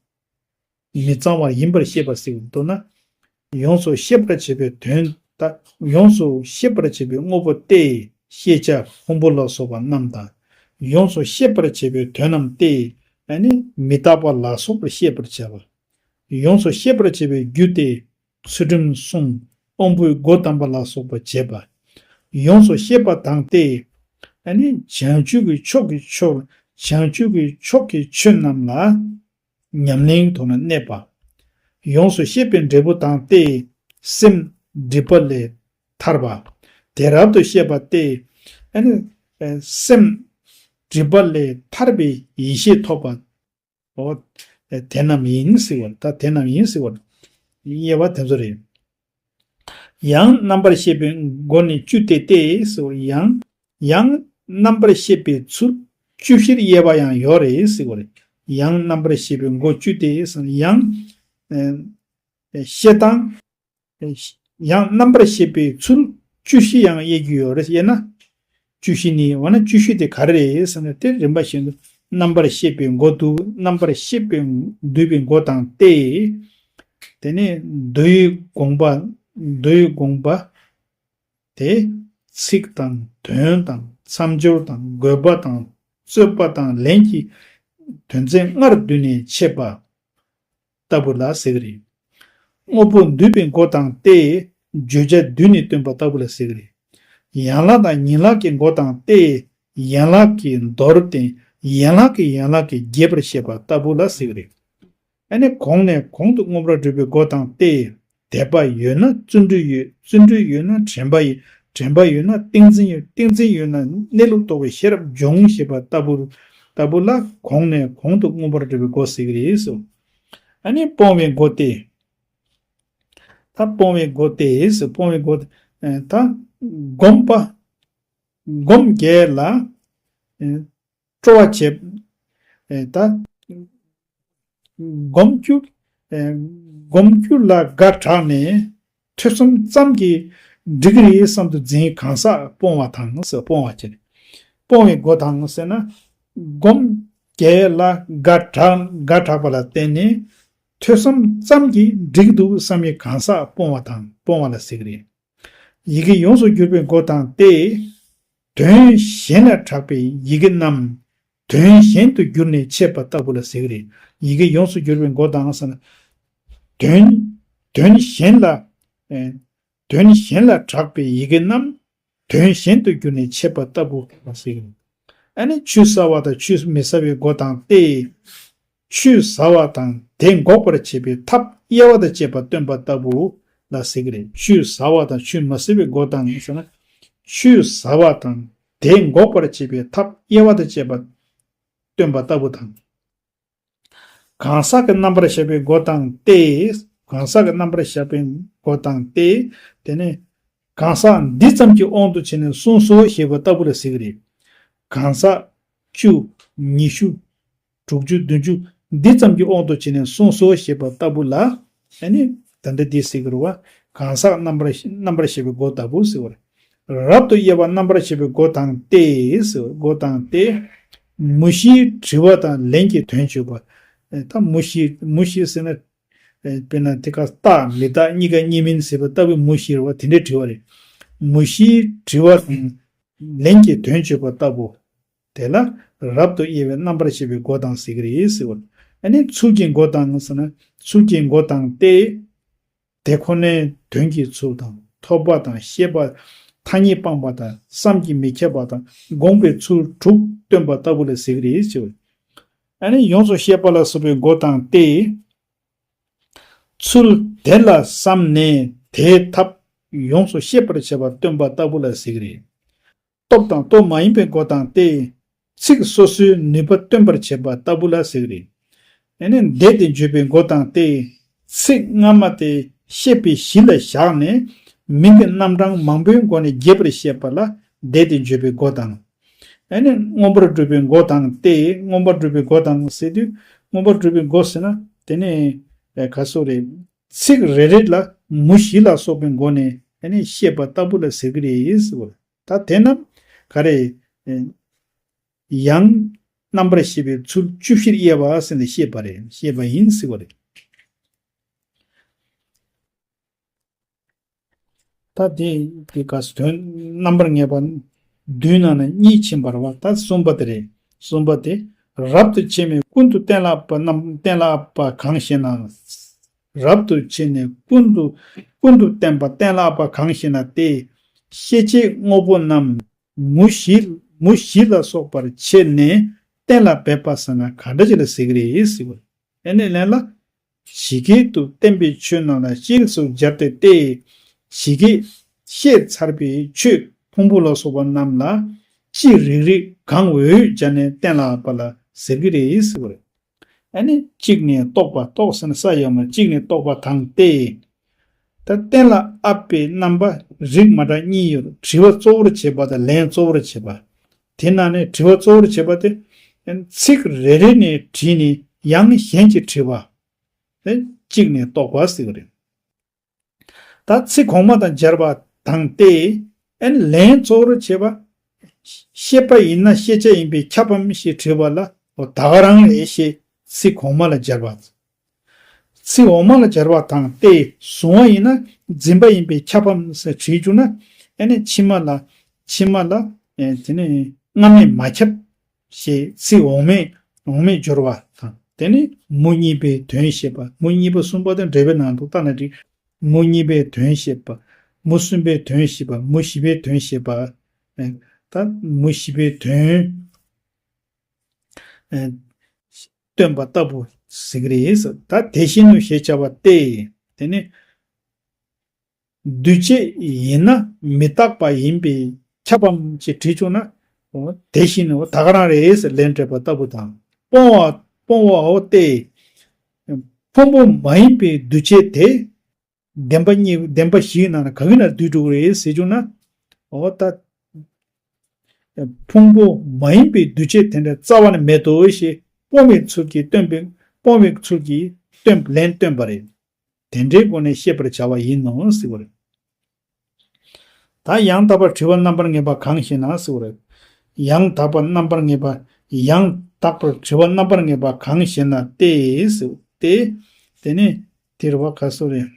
མི་གཙང་བ་ཡིན་པར་ཤེས་པ་ཟེར་བ་མདོར་ན། ཡོངས་སུ་ཤེས་པར་བྱེད་པའི་དོན་དང་ཡོངས་སུ་ཤེས་པར་བྱེད་པའི་དངོས་པོ་སྟེ། ཤེས་བྱ་ཕུང་པོ་ལ་སོགས་པ་རྣམས་དང་། ཡོངས་སུ་ཤེས་པར་བྱེད་པའི་དོན་རྣམས་ཏེ། ཨ་ནི་མི་རྟག་པ་ལ་སོགས་པར་ཤེས་པར་བྱ་བ། ཡོངས་སུ་ཤེས་པར་བྱེད་པའི་རྒྱུ་སྟེ། ཚུལ་ཁྲིམས་བསྲུང་ དབང་པོའི་སྒོ་དམ་པ་ལ་སོགས་པ་བྱེད་པ། ཡོངས་སུ་ཤེས་པ་དང་སྟེ། ཨ་ནི་བྱང་ཆུབ་ཀྱི་ཕྱོགས་ཀྱི་ཕྱོགས་བྱང་ཆུབ་ཀྱི་ཕྱོགས་ཀྱི་ཆོས་རྣམས་ལ་ཉམས་ལེན་ཐོག་ན་གནས་པ། ཡོངས་སུ་ཤེས་པའི་འབྲས་བུ་དང་སྟེ། སེམས་སྒྲིབ་པ་ལས་ཐར་བ། དེ་རབ་ཏུ་ཤེས་པ་སྟེ། ཨ་ནི་སེམས་སྒྲིབ་པ་ལས་ཐར་པའི་ཡེ་ཤེས་ཐོབ་པ། འོ། དེ་རྣམས་ཡིན་ཟེར་བ་ད་དེ་རྣམས་ཡིན་ཟེར་བ། དབྱེ་བ་དེ་ཚོ་རེད། ཡང་རྣམ་པར་ཤེས་པའི་སྒོ་ནི་བཅུ་སྟེ་སྟེ་ཟེར་བ་ཡང་། ཡང་རྣམ་པར་ཤེས་པའི་ཚུལ་བཅུ་བཞིར་དབྱེ་བ་ཡང་ཡོད་རེད་ཟེར་བ་རེད། ཡང་རྣམ་པར་ཤེས་པའི་སྒོ་བཅུ་སྟེ་ཟེར་ན་ཡང་། ཨེ་ཤེས་སྟངས། ཡང་རྣམ་པར་ཤེས་པའི་ཚུལ་བཅུ་བཞི་ཡང་དབྱེ་རྒྱུ་ཡོད་རེད་དབྱེ་ན། བཅུ་བཞི་ནི་འོ་ན་བཅུ་བཞི་དེ་ག་རེ་རེད་ཟེར་ན་དེ་རིམ་པ་བཞིན་དུ་རྣམ་པར་ཤེས་པའི་སྒོ་འདུ་རྣམ་པར་ཤེས་པའི་འདུས་པའི་སྒོ་དང་སྟེ། དེ་ནས་མདོའི་དགོངས་པ། མདོའི་དགོངས་པ། དེ་ཚིག་དང་དོན་དང་མཚམས་སྦྱོར་དང་དགོས་པ་དང་རྩོད་པ་དང་ལན་གྱི་དོན་ཚན་ལྔར་བསྡུས་ནས་འཆད་པ། ལྟ་བུ་ལ་ཟེར་གི་རེད། དངོས་པོ་འདུས་པའི་སྒོ་དང་སྟེ། བརྗོད་བྱ་བསྡུས་ནས་སྟོན་པ་ལྟ་བུ་ལ་ཟེར་གི་རེད། ཡན་ལག་དང་ཉིང་ལག་གི་སྒོ་དང་སྟེ། ཡན་ལག་གི་མདོར་བསྟན། ཡན་ལག་གི་ཡན་ལག་གི་རྒྱས་པར་བཤད་པ་ལྟ་བུ་ལ་ཟེར་གི་རེད། ཨ་ནི་གོང་ནས་གོང་དུ་མངོན་པར་འགྲོ་བའི་སྒོ་དང་སྟེ། དད་པ་ཡོད་ན་བརྩོན་འགྲུས་ཡོད། བརྩོན་འགྲུས་ཡོད་ན་དྲན་པ་ཡོད། དྲན་པ་ཡོད་ན་ཏིང་འཛིན་ཡོད། ཏིང་འཛིན་ཡོད་ན་གནས་ལུགས་རྟོགས་པའི་ཤེས་རབ་འབྱུང་ཞེས་པ་ལྟ་བུ། ལྟ་བུ་ལ་གོང་ནས་གོང་དུ་མངོན་པར་འགྲོ་བའི་སྒོ་ཟེར་གི་རེད་ཟེར། ཨ་ནི་སྤོང་བའི་སྒོ་སྟེ། ད་སྤོང་བའི་སྒོ་སྟེ་ཟེར་སྤོང་བའི་སྒོ་སྟེ། ད་སྒོམ་པ། སྒོམ་རྒྱལ་ལ། སྤྲོ་བ་བྱེད། ད། སྒོམ་རྒྱུ། སྒོམ་རྒྱུ་ལ་དགའ་དྲགས་ནས་ཐོས་བསམ་ཙམ་གྱིས་འགྲིག་གི་རེད་བསམ་དུ་འཛིན་གང་ཟག་སྤོང་བ་དང་ཟེར་སྤོང་བ་བྱེད། སྤོང་བའི་སྒོ་དང་ཟེར་ན། སྒོམ་རྒྱལ་ལ་དགའ་དྲགས་དགའ་དྲགས་པ་ལ་བརྟེན་ནས་ཐོས་བསམ་ཙམ་གྱིས་འགྲིག་འདུག་བསམ་ཡས་གང་ཟག་སྤོང་བ་དང་སྤོང་བ་ལ་ཟེར་གི་རེད། ཡི་གེ་ཡོངས་སུ་གྱུར་པའི་སྒོ་དང་སྟེ། དོན་གཞན་ལ་གྲགས་པའི་ཡི་གེ་རྣམས་དོན་གཞན་དུ་གྱུར་ནས་འཆད་པ་ལྟ་བུ་ལ་ཟེར་གི་རེད། ཡི་གེ་ཡོངས་སུ་གྱུར་པའི་སྒོ་དང་ཟེར་ན། དོན། དོན་གཞན་ལ། ཨེ། དོན་གཞན་ལ་གྲགས་པའི་ཡི་གེ་རྣམས་དོན་གཞན་དུ་གྱུར་ནས་འཆད་པ་ལྟ་བུ་ལ་ཟེར་གི་རེད། ཨ་ནི་ཆུད་ཟ་བ་དང་ཆུད་མི་ཟ་བའི་སྒོ་དང་སྟེ། ཆུད་ཟ་བ་དང་དེ་འགོག་པར་བྱེད་པའི་ཐབས་དབྱེ་བ་དང་བཅས་པ་སྟོན་པ་ལྟ་བུ་ལ་ཟེར་གི་རེད། ཆུད་ཟ་བ་དང་ཆུད་མ་ཟ་བའི་སྒོ་དང་ཟེར་ན། ཆུད་ཟ་བ་དང་དེ་འགོག་པར་བྱེད་པའི་ཐབས་དབྱེ་བ་དང་བཅས་པ་སྟོན་པ་ལྟ་བུ་དང་། གང་ཟག་གི་རྣམ་པར་བཞག་པའི་སྒོ་དང་སྟེ། གང་ཟག་གི་རྣམ་པར་བཞག་པའི་སྒོ་དང་སྟེ། དེ་ནས་གང་ཟག་འདི་ཙམ་གྱི་དབང་དུ་བྱས་ནས་གསུངས་སོ་ཞེས་པ་ལྟ་བུ་ལ་ཟེར་གི་རེད། གང་ཟག་བཅུ། ཉི་ཤུ། དྲུག་ཅུ་བདུན་ཅུ་འདི་ཙམ་གྱི་དབང་དུ་བྱས་ནས་གསུངས་སོ་ཞེས་པ་ལྟ་བུ་ལ། ཨ་ནི་ད་ལྟ་འདི་ཟེར་གི་རེད་བ། གང་ཟག་རྣམ་པར་རྣམ་པར་བཤད་པའི་སྒོ་ལྟ་བུ་ཟེར་བ་རེད། རབ་ཏུ་དབྱེ་བ་རྣམ་པར་བཤད་པའི་སྒོ་དང་སྟེ་ཟེར་བ་སྒོ་དང་སྟེ། མུ་བཞིའི་དྲི་བ་དང་ལན་གྱི་དོན་བརྗོད་པ། ཨེ་ད་མུ་བཞི་མུ་བཞི་ཟེར་ན། ཨེ་དཔེར་ན་དེ་ག་རྟག་མི་རྟག་གཉིས་ཀ་གཉིས་མིན་ཟེར་བ་ལྟ་བུའི་མུ་བཞི་རེད་བ་དེ་འདྲའི་དྲི་བ་རེད། མུ་བཞིའི་དྲི་བ་དང་ལན་གྱི་དོན་བརྗོད་པ་ལྟ་བུ། དེ་ལ་རབ་ཏུ་དབྱེ་བའི་རྣམ་པར་བཤད་པའི་སྒོ་དང་ཟེར་གྱི་རེད་ཟེར་བ། ཨ་ནི་ཚུལ་གྱི་སྒོ་དང་ཟེར་ན་ཚུལ་གྱི་སྒོ་དང་སྟེ། དེ་ཁོ་ནའི་དོན་གྱི་ཚུལ་དང་ཐོབ་པ་དང་ཤེས་པ། ཐ་སྙད་སྤངས་པ་དང་བསམ་གྱིས་མི་ཁྱབ་པ་དང་དགོངས་པའི་ཚུལ་དྲུག་སྟོན་པ་ལྟ་བུ་ལ་ཟེར་གྱི་རེད་ཟེར་བ། ཨ་ནི་ཡོངས་སུ་ཤེས་པ་ལ་སོགས་པའི་སྒོ་དང་སྟེ། ཚུལ་དེ་ལ་བསམས་ནས་དེའི་ཐབས་ཡོངས་སུ་ཤེས་པར་བྱེད་པ་སྟོན་པ་ལྟ་བུ་ལ་ཟེར་གྱི་རེད། སྟོབས་དང་སྟོབས་མ་ཡིན་པའི་སྒོ་དང་སྟེ། ཚིག་སོ་སོའི་ནུས་པ་སྟོན་པར་བྱེད་པ་ལྟ་བུ་ལ་ཟེར་གྱི་རེད། ཨ་ནི་བསྡད་དེ་བརྗོད་པའི་སྒོ་དང་སྟེ། ཚིག་སྔ་མ་དེ་བཤད་པའི་གཞི་ལ་བཞག་ནས་མིང་གི་རྣམ་གྲངས་མང་པོའི་སྒོ་ནས་རྒྱས་པར་བཤད་པ་ལ་བསྡད་དེ་བརྗོད་པའི་སྒོ་དང་། ཨ་ནི་མངོན་པར་སྒྲུབ་པའི་སྒོ་དང་སྟེ། མངོན་པར་སྒྲུབ་པའི་སྒོ་དང་ཟེར་དུས་མངོན་པར་སྒྲུབ་པའི་སྒོ་ཟེར་ན་དེ་ནི་ག་སོགས་རེད། ཚིག་རེ་རེ་ལ་མུ་བཞི་ལ་སོགས་པའི་སྒོ་ནས་ཨ་ནི་བཤད་པ་ལྟ་བུ་ལ་ཟེར་གྱི་རེད་ཟེར་བ། ད་དེ་རྣམས་ག་རེ། ཡང་རྣམ་པར་ཤེས་པའི་ཚུལ་བཅུ་བཞིར་དབྱེ་བ་ཟེར་ནས་བཤད་པ་རེད། བཤད་པ་ཡིན་ཟེར་བ་རེད། ད་དེ་དེ་ག་དོན་རྣམ་པར་ངེས་པ་བདུན་ནང་ནས་གཉིས་ཕྱིན་པ་རེད་བ། ད་གསུམ་པ་དེ་རེད། གསུམ་པ་དེ་རབ་ཏུ་ཕྱེ་མས་ཀུན་ཏུ་གཏན་ལ་དབབ་པ་རྣམས་གཏན་ལ་དབབ་པ་གང་ཞེ་ན། རབ་ཏུ་ཕྱེ་ནས་ཀུན་ཏུ་ཀུན་ཏུ་བསྟན་པ་གཏན་ལ་དབབ་པ་གང་ཞེ་ན་སྟེ། ཤེས་བྱའི་དངོས་པོ་རྣམས་མུ་བཞི་མུ་བཞི་ལ་སོགས་པར་ཕྱེ་ནས་གཏན་ལ་འབེབས་པ་ཟེར་ན་ག་འདྲ་ཅིག་ལ་ཟེར་གི་རེད་ཟེར་བ། ཨ་ནི་ལན་ལ། ཇི་སྐད་དུ་བསྟན་པའི་ཆོས་རྣམས་ལ་ཤེས་སུ་སྦྱར་ཏེ་སྟེ། ཇི་སྐད་བཤད་ཚར་བའི་ཆོས་ཕུང་པོ་ལ་སོགས་པ་རྣམས་ལ་ཅི་རིགས་རིགས་གང་འོས་སྦྱར་ནས་གཏན་ལ་དབབ་པ་ལ་ཟེར་གི་རེད་ཟེར་བ་རེད། ཨ་ནི་གཅིག་ནས་རྟོགས་པ། རྟོགས་ཟེར་ན་ས་ཡོད་མ་གཅིག་ནས་རྟོགས་པ་དང་སྟེ། ད་གཏན་ལ་དབབ་པའི་རྣམ་པ་རིགས་མ་འདྲ་གཉིས་ཡོད། དྲི་བ་གཙོ་བོར་བྱེད་པ་དང་ལན་གཙོ་བོར་བྱེད་པ། དེ་ནང་ནས་དྲི་བ་གཙོ་བོར་བྱེད་པ་དེ་ཚིག་རེ་རེ་ནས་དྲིས་ནས་ཡང་གཞན་གྱིས་དྲིས་པ། དེ་གཅིག་ནས་རྟོགས་པ་ཟེར་བ་རེད། ད་ཚིག་གོང་མ་དང་སྦྱར་བ་དང་སྟེ། ཨན་ལན་གཙོ་བོར་བྱེད་པ། ཤེས་པ་ཡིན་ན་ཤེས་བྱ་ཡིན་པས་ཁྱབ་བམ་ཞེས་དྲིས་པ་ལ་འོ་ད་ག་རང་རེད་ཞེས་ཚིག་གོང་མ་ལ་སྦྱར་བ། ཚིག་འོག་མ་ལ་སྦྱར་བ་དང་སྟེ་གཟུང་བ་ཡིན་ན་འཛིན་པ་ཡིན་པས་ཁྱབ་བམ་ཟེར་དྲིས་བཅུག་ན། ཨ་ནི་ཕྱི་མ་ལ་ཕྱི་མ་ལ་ཨེ་དེ་ནི་སྔ་མས་མ་ཁྱབ་ཞེས་ཚིག་འོག་མས་འོག་མས་སྦྱོར་བ་དང་། དེ་ནི་མུ་གཉིས་པའི་དོན་བཤད་པ། མུ་གཉིས་པ་གསུམ་པོ་དེ་འགྲེལ་པའི་ནང་དུ་བལྟས་ན་འགྲིག་མུ་གཉིས་པའི་དོན་བཤད་པ། མུ་གསུམ་པའི་དོན་བཤད་པ། མུ་བཞི་པའི་དོན་བཤད་པ། ཨེ་ད་མུ་བཞི་པའི་དོན། ཨེ་སྟོན་པ་ལྟ་བུ་ཟེར་གྱི་རེད། ད་དེ་བཞིན་ནོ་ཞེས་བྱ་བ་སྟེ། དེ་ནི་འདུས་བྱས་ཡིན་ན་མི་རྟག་པ་ཡིན་པས་ཁྱབ་བམ་ཅེས་དྲིས་བྱུང་ན། འོ་དེ་བཞིན་ནོ་ད་ག་རང་རེད་ཟེར་ལན་སྤྲད་པ་ལྟ་བུ་དང་། སྤོང་བ་སྤོང་བའོ་སྟེ། ཕུང་པོ་མ་ཡིན་པའི་འདུས་བྱས་དེ། བདེན་པ་གཉིས་བདེན་པ་བཞིའི་ནང་ན་གང་གི་ནང་འདུས་འགྲོ་གི་རེད་ཟེར་བྱུང་ན། འོ་ད། ཕུང་པོ་མ་ཡིན་པའི་འདུས་བྱས་དེ་འདྲ་རྩ་བ་ནས་མེད་དོ་ཞེས་སྤོང་བའི་ཚུལ་གྱིས་སྟོན་པའི་སྤོང་བའི་ཚུལ་གྱིས་སྟོན་ལན་སྟོན་པ་རེད། དེ་འདྲའི་སྒོ་ནས་ཤེས་པར་བྱ་བ་ཡིན་ནོ་ཟེར་བ་རེད། ད་ཡང་དག་པར་དྲི་བ་རྣམ་པར་ངེས་པ་གང་ཞེ་ན་ཟེར་བ་རེད། ཡང་དག་པ་རྣམ་པར་ངེས་པ། ཡང་དག་པར་དྲི་བ་རྣམ་པར་ངེས་པ་གང་ཞེ་ན་སྟེ་ཟེར་ཏེ། དེ་ནི་དེ་རེད་བ་ག་སོ་རེད།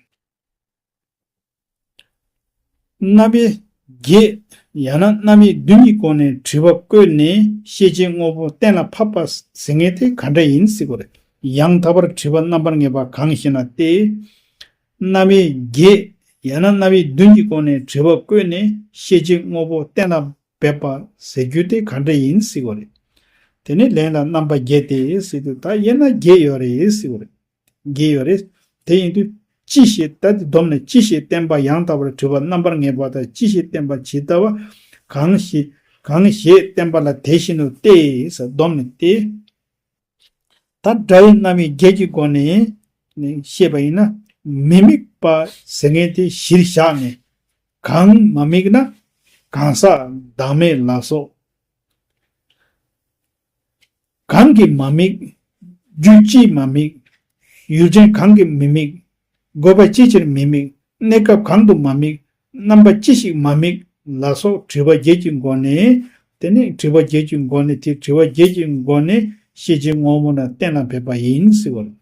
རྣམ་དབྱེ་བརྒྱད་ཡང་ན་རྣམ་དབྱེ་བདུན་གྱི་སྒོ་ནས་དྲི་བ་བཀོད་ནས་ཤེས་བྱའི་དངོས་པོ་གཏན་ལ་ཕབ་པ་ཟེར་མཁན་དེ་ག་འདྲ་ཡིན་ཟེར་བ་རེད། ཡང་དག་པར་དྲི་བ་རྣམ་པར་ངེས་པ་གང་ཞེ་ན་སྟེ། རྣམ་དབྱེ་བརྒྱད་ཡང་ན་རྣམ་དབྱེ་བདུན་གྱི་སྒོ་ནས་དྲི་བ་བཀོད་ནས་ཤེས་བྱའི་དངོས་པོ་གཏན་ལ་འབེབས་པ་ཟེར་རྒྱུ་དེ་ག་འདྲ་ཡིན་ཟེར་བ་རེད། དེ་ནས་ལན་ལ་རྣམ་པ་བརྒྱད་དེ་ཟེར་དུས་ད་དབྱེ་ན་བརྒྱད་ཡོད་རེད་ཟེར་བ་རེད། བརྒྱད་ཡོད་རེད། དེ་ཡིན་དུས་ཅི་ཞེས་ད་དེ་བསྡོམས་ནས་ཅི་ཞེས་བསྟན་པ་ཡང་དག་པར་དྲི་བ་རྣམ་པར་ངེས་པ་དང་ཅི་ཞེས་བསྟན་པ་ཇི་ལྟ་བ་གང་ཞེས་གང་ཞེས་བསྟན་པ་ལ་དེ་བཞིན་དུ་སྟེ་ཟེར་བསྡོམས་ནས་ཏེ། ད་སྒྲ་ཡི་རྣམ་དབྱེ་བརྒྱད་ཀྱི་སྒོ་ནས་ནི་བཤད་པ་ཡིན་ན་མི་དམིགས་པ་ཟེར་མཁན་དེ་གཞིར་བཞག་ནས་གང་མ་དམིགས་ན་གང་ཟག་བདག་མེད་ལ་སོགས། གང་གིས་མ་དམིགས། རྒྱུ་ཅིས་མ་དམིགས། ཡུལ་ཅན་གང་གིས་མི་དམིགས། དགོས་པ་ཅི་ཕྱིར་མི་དམིགས། གནས་སྐབས་གང་དུ་མ་དམིགས། རྣམ་པ་ཅི་ཞིག་མ་དམིགས་ལ་སོགས་དྲི་བ་བརྒྱད་ཀྱི་སྒོ་ནས། དེ་ནི་དྲི་བ་བརྒྱད་ཀྱི་སྒོ་ནས་དེ་དྲི་བ་བརྒྱད་ཀྱི་སྒོ་ནས་ཤེས་བྱའི་དངོས་པོ་རྣམས་གཏན་ལ་འབེབས་པ་ཡིན་ཟེར་བ་རེད།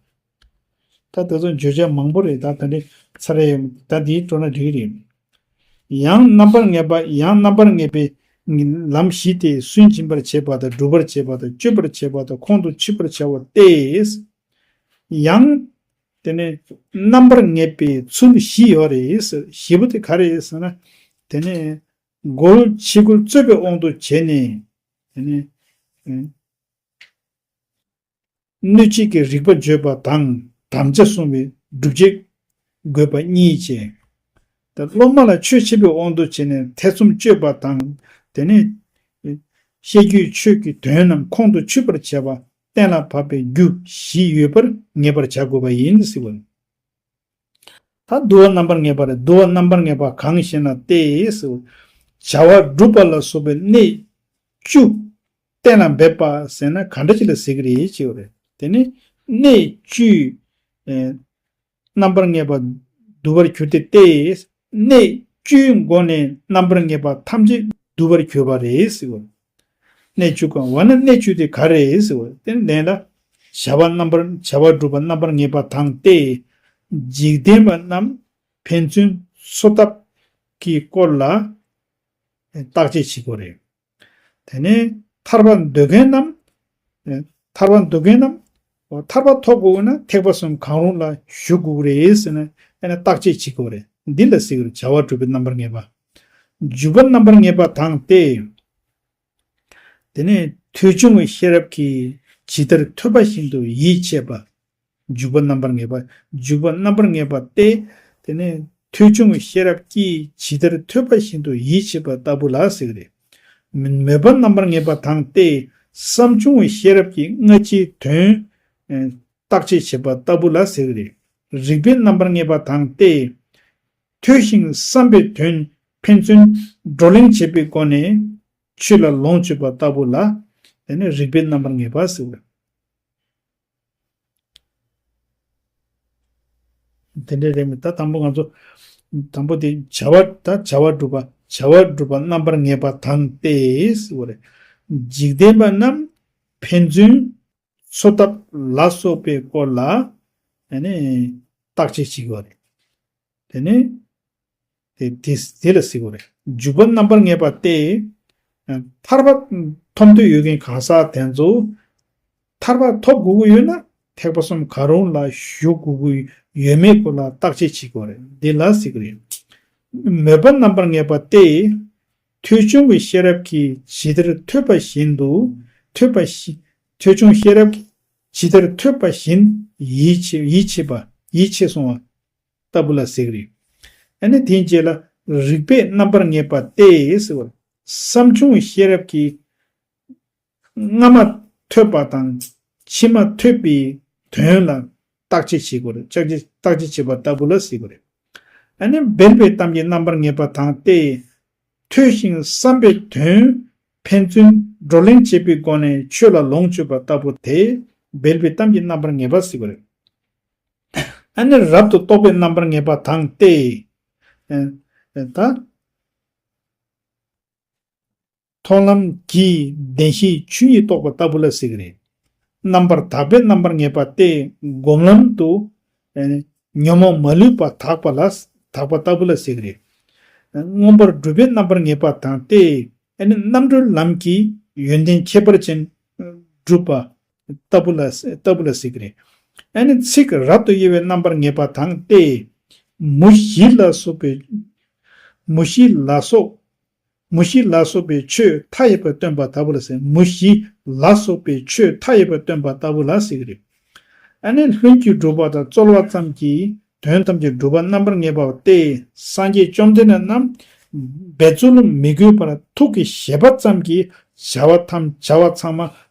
ད་དེ་ཚོ་བརྗོད་བྱ་མང་པོ་རེད། ད་ད་ནི་ཚར་རེ་ཡོང་ད་འདིའི་སྤྲོ་ན་འགྲིག་རེད། ཡང་རྣམ་པར་ངེས་པ་ཡང་རྣམ་པར་ངེས་པའི་ལམ་བཞི་སྟེ་སུན་འབྱིན་པར་བྱེད་པ་དང་སྒྲུབ་པར་བྱེད་པ་དང་གཅོད་པར་བྱེད་པ་དང་ཁོང་དུ་ཆུད་པར་བྱ་བ་སྟེ། ཡང་དེ་ནས་རྣམ་པར་ངེས་པའི་ཚུལ་བཞི་ཡོད་རེད་ཟེར། བཞི་པོ་དེ་ག་རེ་ཟེར་ན། དེ་ནས་རྒོལ་ཕྱི་རྒོལ་རྩོད་པའི་དབང་དུ་བྱས་ནས། དེ་ནས་སྣོད་བཅུད་ཀྱི་རིགས་པ་བརྗོད་པ་དང་དམ་བཅའ་གསུངས་པའི་སྒྲུབ་བྱེད་དགོས་པ་གཉིས་བཅས། ད་སློབ་མ་ལ་ཆོས་འཆད་པའི་དབང་དུ་བྱས་ནས་ཐེ་ཚོམ་གཅོད་པ་དང་། དེ་ནས་བཤད་རྒྱུད་ཆོས་ཀྱི་དོན་རྣམས་ཁོང་དུ་ཆུད་པར་བྱ་བ་གཏན་ལ་ཕབ་པའི་རྒྱུ་བཞི་ཡོད་པར་ངེས་པར་བྱ་དགོས་པ་ཡིན་ཟེར་བ། ད་བསྡུ་བ་རྣམ་པར་ངེས་པ་རེད། བསྡུ་བ་རྣམ་པར་ངེས་པ་གང་ཞེ་ན་སྟེ་ཟེར། བྱ་བ་སྒྲུབ་པ་ལ་སོགས་པའི་གནས་བཅུ་གཏན་ལ་འབེབས་པ་ཟེར་ན་ག་འདྲ་ཅིག་ལ་ཟེར་གི་རེད་ཅེས་པ་རེད། དེ་ནི་གནས་བཅུའི་ཨེ་རྣམ་པར་ངེས་པ་བསྡུ་བར་གྱུར་ཏེ་སྟེ། གནས་བཅུའི་སྒོ་ནས་རྣམ་པར་ངེས་པ་ཐམས་ཅད་བསྡུ་བར་གྱུར་པ་རེད་ཟེར་བ། གནས་བཅུ་གང་བ་ན་གནས་བཅུ་དེ་ག་རེ་རེད་ཟེར་བ་དེ་ནི་ལན་ལ། བྱ་བ་རྣམ་པར་བྱ་བ་སྒྲུབ་པ་རྣམ་པར་ངེས་པ་དང་སྟེ། འཇིག་རྟེན་པ་རྣམས་ཕན་ཚུན་འཚོ་ཐབས་ཀྱི་སྐོར་ལ་བརྟག་དཔྱད་བྱེད་དགོས་རེད། དེ་ནས་ཐར་པ་འདོད་མཁན་རྣམས། ཐར་པ་འདོད་མཁན་རྣམས་ ཐར་པ་ཐོབ་དགོས་ན་ཐེག་པ་གསུམ་གང་རུང་ལ་ཞུགས་དགོས་ཀྱི་རེད་ཟེར་ནས་ཨ་ནི་བརྟག་དཔྱད་བྱེད་དགོས་རེད། འདི་ལ་ཟེར་གྱི་རེད། བྱ་བ་སྒྲུབ་པའི་རྣམ་པར་ངེས་པ། འཇུག་པ་རྣམ་པར་ངེས་པ་དང་སྟེ། དེ་ནས་ཐོས་བྱུང་བའི་ཤེས་རབ་ཀྱིས་ཇི་ལྟར་ཐོས་པ་བཞིན་དུ་ཡིད་ཆེས་པ། འཇུག་པ་རྣམ་པར་ངེས་པ། འཇུག་པ་རྣམ་པར་ངེས་པ་སྟེ། དེ་ནས་ཐོས་བྱུང་བའི་ཤེས་རབ་ཀྱིས་ཇི་ལྟར་ཐོས་པ་བཞིན་དུ་ཡིད་ཆེས་པ་ལྟ་བུ་ལ་ཟེར་གྱི་རེད། མོས་པ་རྣམ་པར་ངེས་པ་དང་སྟེ། བསམ་བྱུང་བའི་ཤེས་རབ་ཀྱིས་སྔ་ཕྱིའི་དོན་བརྟག་དཔྱད་བྱེད་པ་ལྟ་བུ་ལ་ཟེར་གྱི་རེད། རིགས་པའི་རྣམ་པར་ངེས་པ་དང་སྟེ། ཐོས་ཤིང་བསམ་པའི་དོན་ཕན་ཚུན་བགྲོ་གླེང་བྱེད་པའི་སྒོ་ནས་ཆོས་ལ་ལོངས་སྤྱོད་པ་ལྟ་བུ་ལ། དེ་ནི་རིགས་པའི་རྣམ་པར་ངེས་པ་ཟེར་བ། དེ་འདྲའི་རེད་མི་ད་དང་པོ་ང་ཚོ་དང་པོ་དེ་བྱ་བ་ད་བྱ་བ་སྒྲུབ་པ་བྱ་བ་སྒྲུབ་པ་རྣམ་པར་ངེས་པ་དང་སྟེ་ཟེར་བ་རེད། འཇིག་རྟེན་པ་རྣམས་ཕན་ཚུན་འཚོ་ཐབས་ལ་སོགས་པའི་སྐོར་ལ་ཨ་ནི་བརྟག་དཔྱད་བྱེད་དགོས་རེད། དེ་ནི་དེ་དེ་དེ་ལ་ཟེར་དགོས་རེད། འཇུག་པ་རྣམ་པར་ངེས་པ་སྟེ། ཐར་པ་ཐོབ་འདོད་ཡོད་མཁན་གང་ཟག་དེ་ཚོ་ཐར་པ་ཐོབ་དགོས་ཀྱི་ཡོད་ན་ཐེག་པ་གསུམ་གང་རུང་ལ་ཞུགས་དགོས་ཀྱི་ཡོད་མེད་སྐོར་ལ་བརྟག་དཔྱད་བྱེད་དགོས་རེད། འདི་ལ་ཟེར་གྱི་རེད། མོས་པ་རྣམ་པར་ངེས་པ་སྟེ། ཐོས་བྱུང་བའི་ཤེས་རབ་ཀྱིས་ཇི་ལྟར་ཐོས་པ་བཞིན་དུ་ཐོས་པ་བཞིན་ཐོས་བྱུང་ཤེས་རབ་ཀྱིས་ཇི་ལྟར་ཐོས་པ་བཞིན་ཡིད་ཆེས་ཡིད་ཆེས་པ་ཡིད་ཆེས་སོང་བ་ལྟ་བུ་ལ་ཟེར་གྱི་རེད། ཨ་ནི་དེའི་རྗེས་ལ་རིགས་པས་རྣམ་པར་ངེས་པ་སྟེ་ཟེར་བ། བསམ་བྱུང་བའི་ཤེས་རབ་ཀྱིས་སྔ་མ་ཐོས་པ་དང་ཕྱི་མ་ཐོས་པའི་དོན་ལ་བརྟག་དཔྱད་བྱེད་དགོས་རེད། བརྟག་དཔྱད་བརྟག་དཔྱད་བྱེད་པ་ལྟ་བུ་ལ་ཟེར་དགོས་རེད། ཨ་ནི་སྦས་པའི་གཏམ་གྱི་རྣམ་པར་ངེས་པ་དང་སྟེ། ཐོས་ཤིང་བསམ་པའི་དོན་ཕན་ཚུན་བགྲོ་གླེང་བྱེད་པའི་སྒོ་ནས་ཆོས་ལ་ལོངས་སྤྱོད་པ་ལྟ་བུ་དེ་སྦས་པའི་གཏམ་གྱི་རྣམ་པར་ངེས་པ་ཟེར་དགོས་རེད། ཨ་ནི་རབ་ཏུ་རྟོག་པའི་རྣམ་པར་ངེས་པ་དང་སྟེ། ཨ་ད། མཐོང་ལམ་གྱིས་བདེན་བཞིའི་ཆོས་ཉིད་རྟོགས་པ་ལྟ་བུ་ལ་ཟེར་གྱི་རེད། རྣམ་པར་དག་པའི་རྣམ་པར་ངེས་པ་སྟེ་སྒོམ་ལམ་དུ་ཨེ་ཉོན་མོངས་མ་ལུས་པ་དག་པ་ལ་དག་པ་ལྟ་བུ་ལ་ཟེར་གྱི་རེད། མངོན་པར་སྒྲུབ་པའི་རྣམ་པར་ངེས་པ་དང་སྟེ་ཨེ་ནི་རྣམ་གྲོལ་ལམ་གྱི་ཡོན་ཏན་ཁྱད་པར་ཅན་སྒྲུབ་པ་ལྟ་བུ་ལ་ལྟ་བུ་ལ་ཟེར་གྱི་རེད། ཨེ་ནི་ཚིག་རབ་ཏུ་དབྱེ་བའི་རྣམ་པར་ངེས་པ་དང་སྟེ་མུ་བཞི་ལ་སོགས་པའི་མུ་བཞི་ལ་སོགས། མུ་བཞི་ལ་སོགས་པའི་ཆོས་མཐའ་ཡས་པར་སྟོན་པ་ལྟ་བུ་ལ་ཟེར། མུ་བཞི་ལ་སོགས་པའི་ཆོས་མཐའ་ཡས་པར་སྟོན་པ་ལྟ་བུ་ལ་ཟེར་གྱི་རེད། ཨ་ནི་ལྷུན་གྱིས་གྲུབ་པ་དང་རྩོལ་བ་ཙམ་གྱིས་དོན་ཐམས་ཅད་གྲུབ་པ་རྣམ་པར་ངེས་པ་སྟེ་སངས་རྒྱས་བཅོམ་ལྡན་འདས་རྣམས་འབད་རྩོལ་མི་དགོས་པར་ཐུགས་ཀྱི་བཞེད་པ་ཙམ་གྱིས་བྱ་བ་ཐམས་བྱ་བ་ཚང་མ་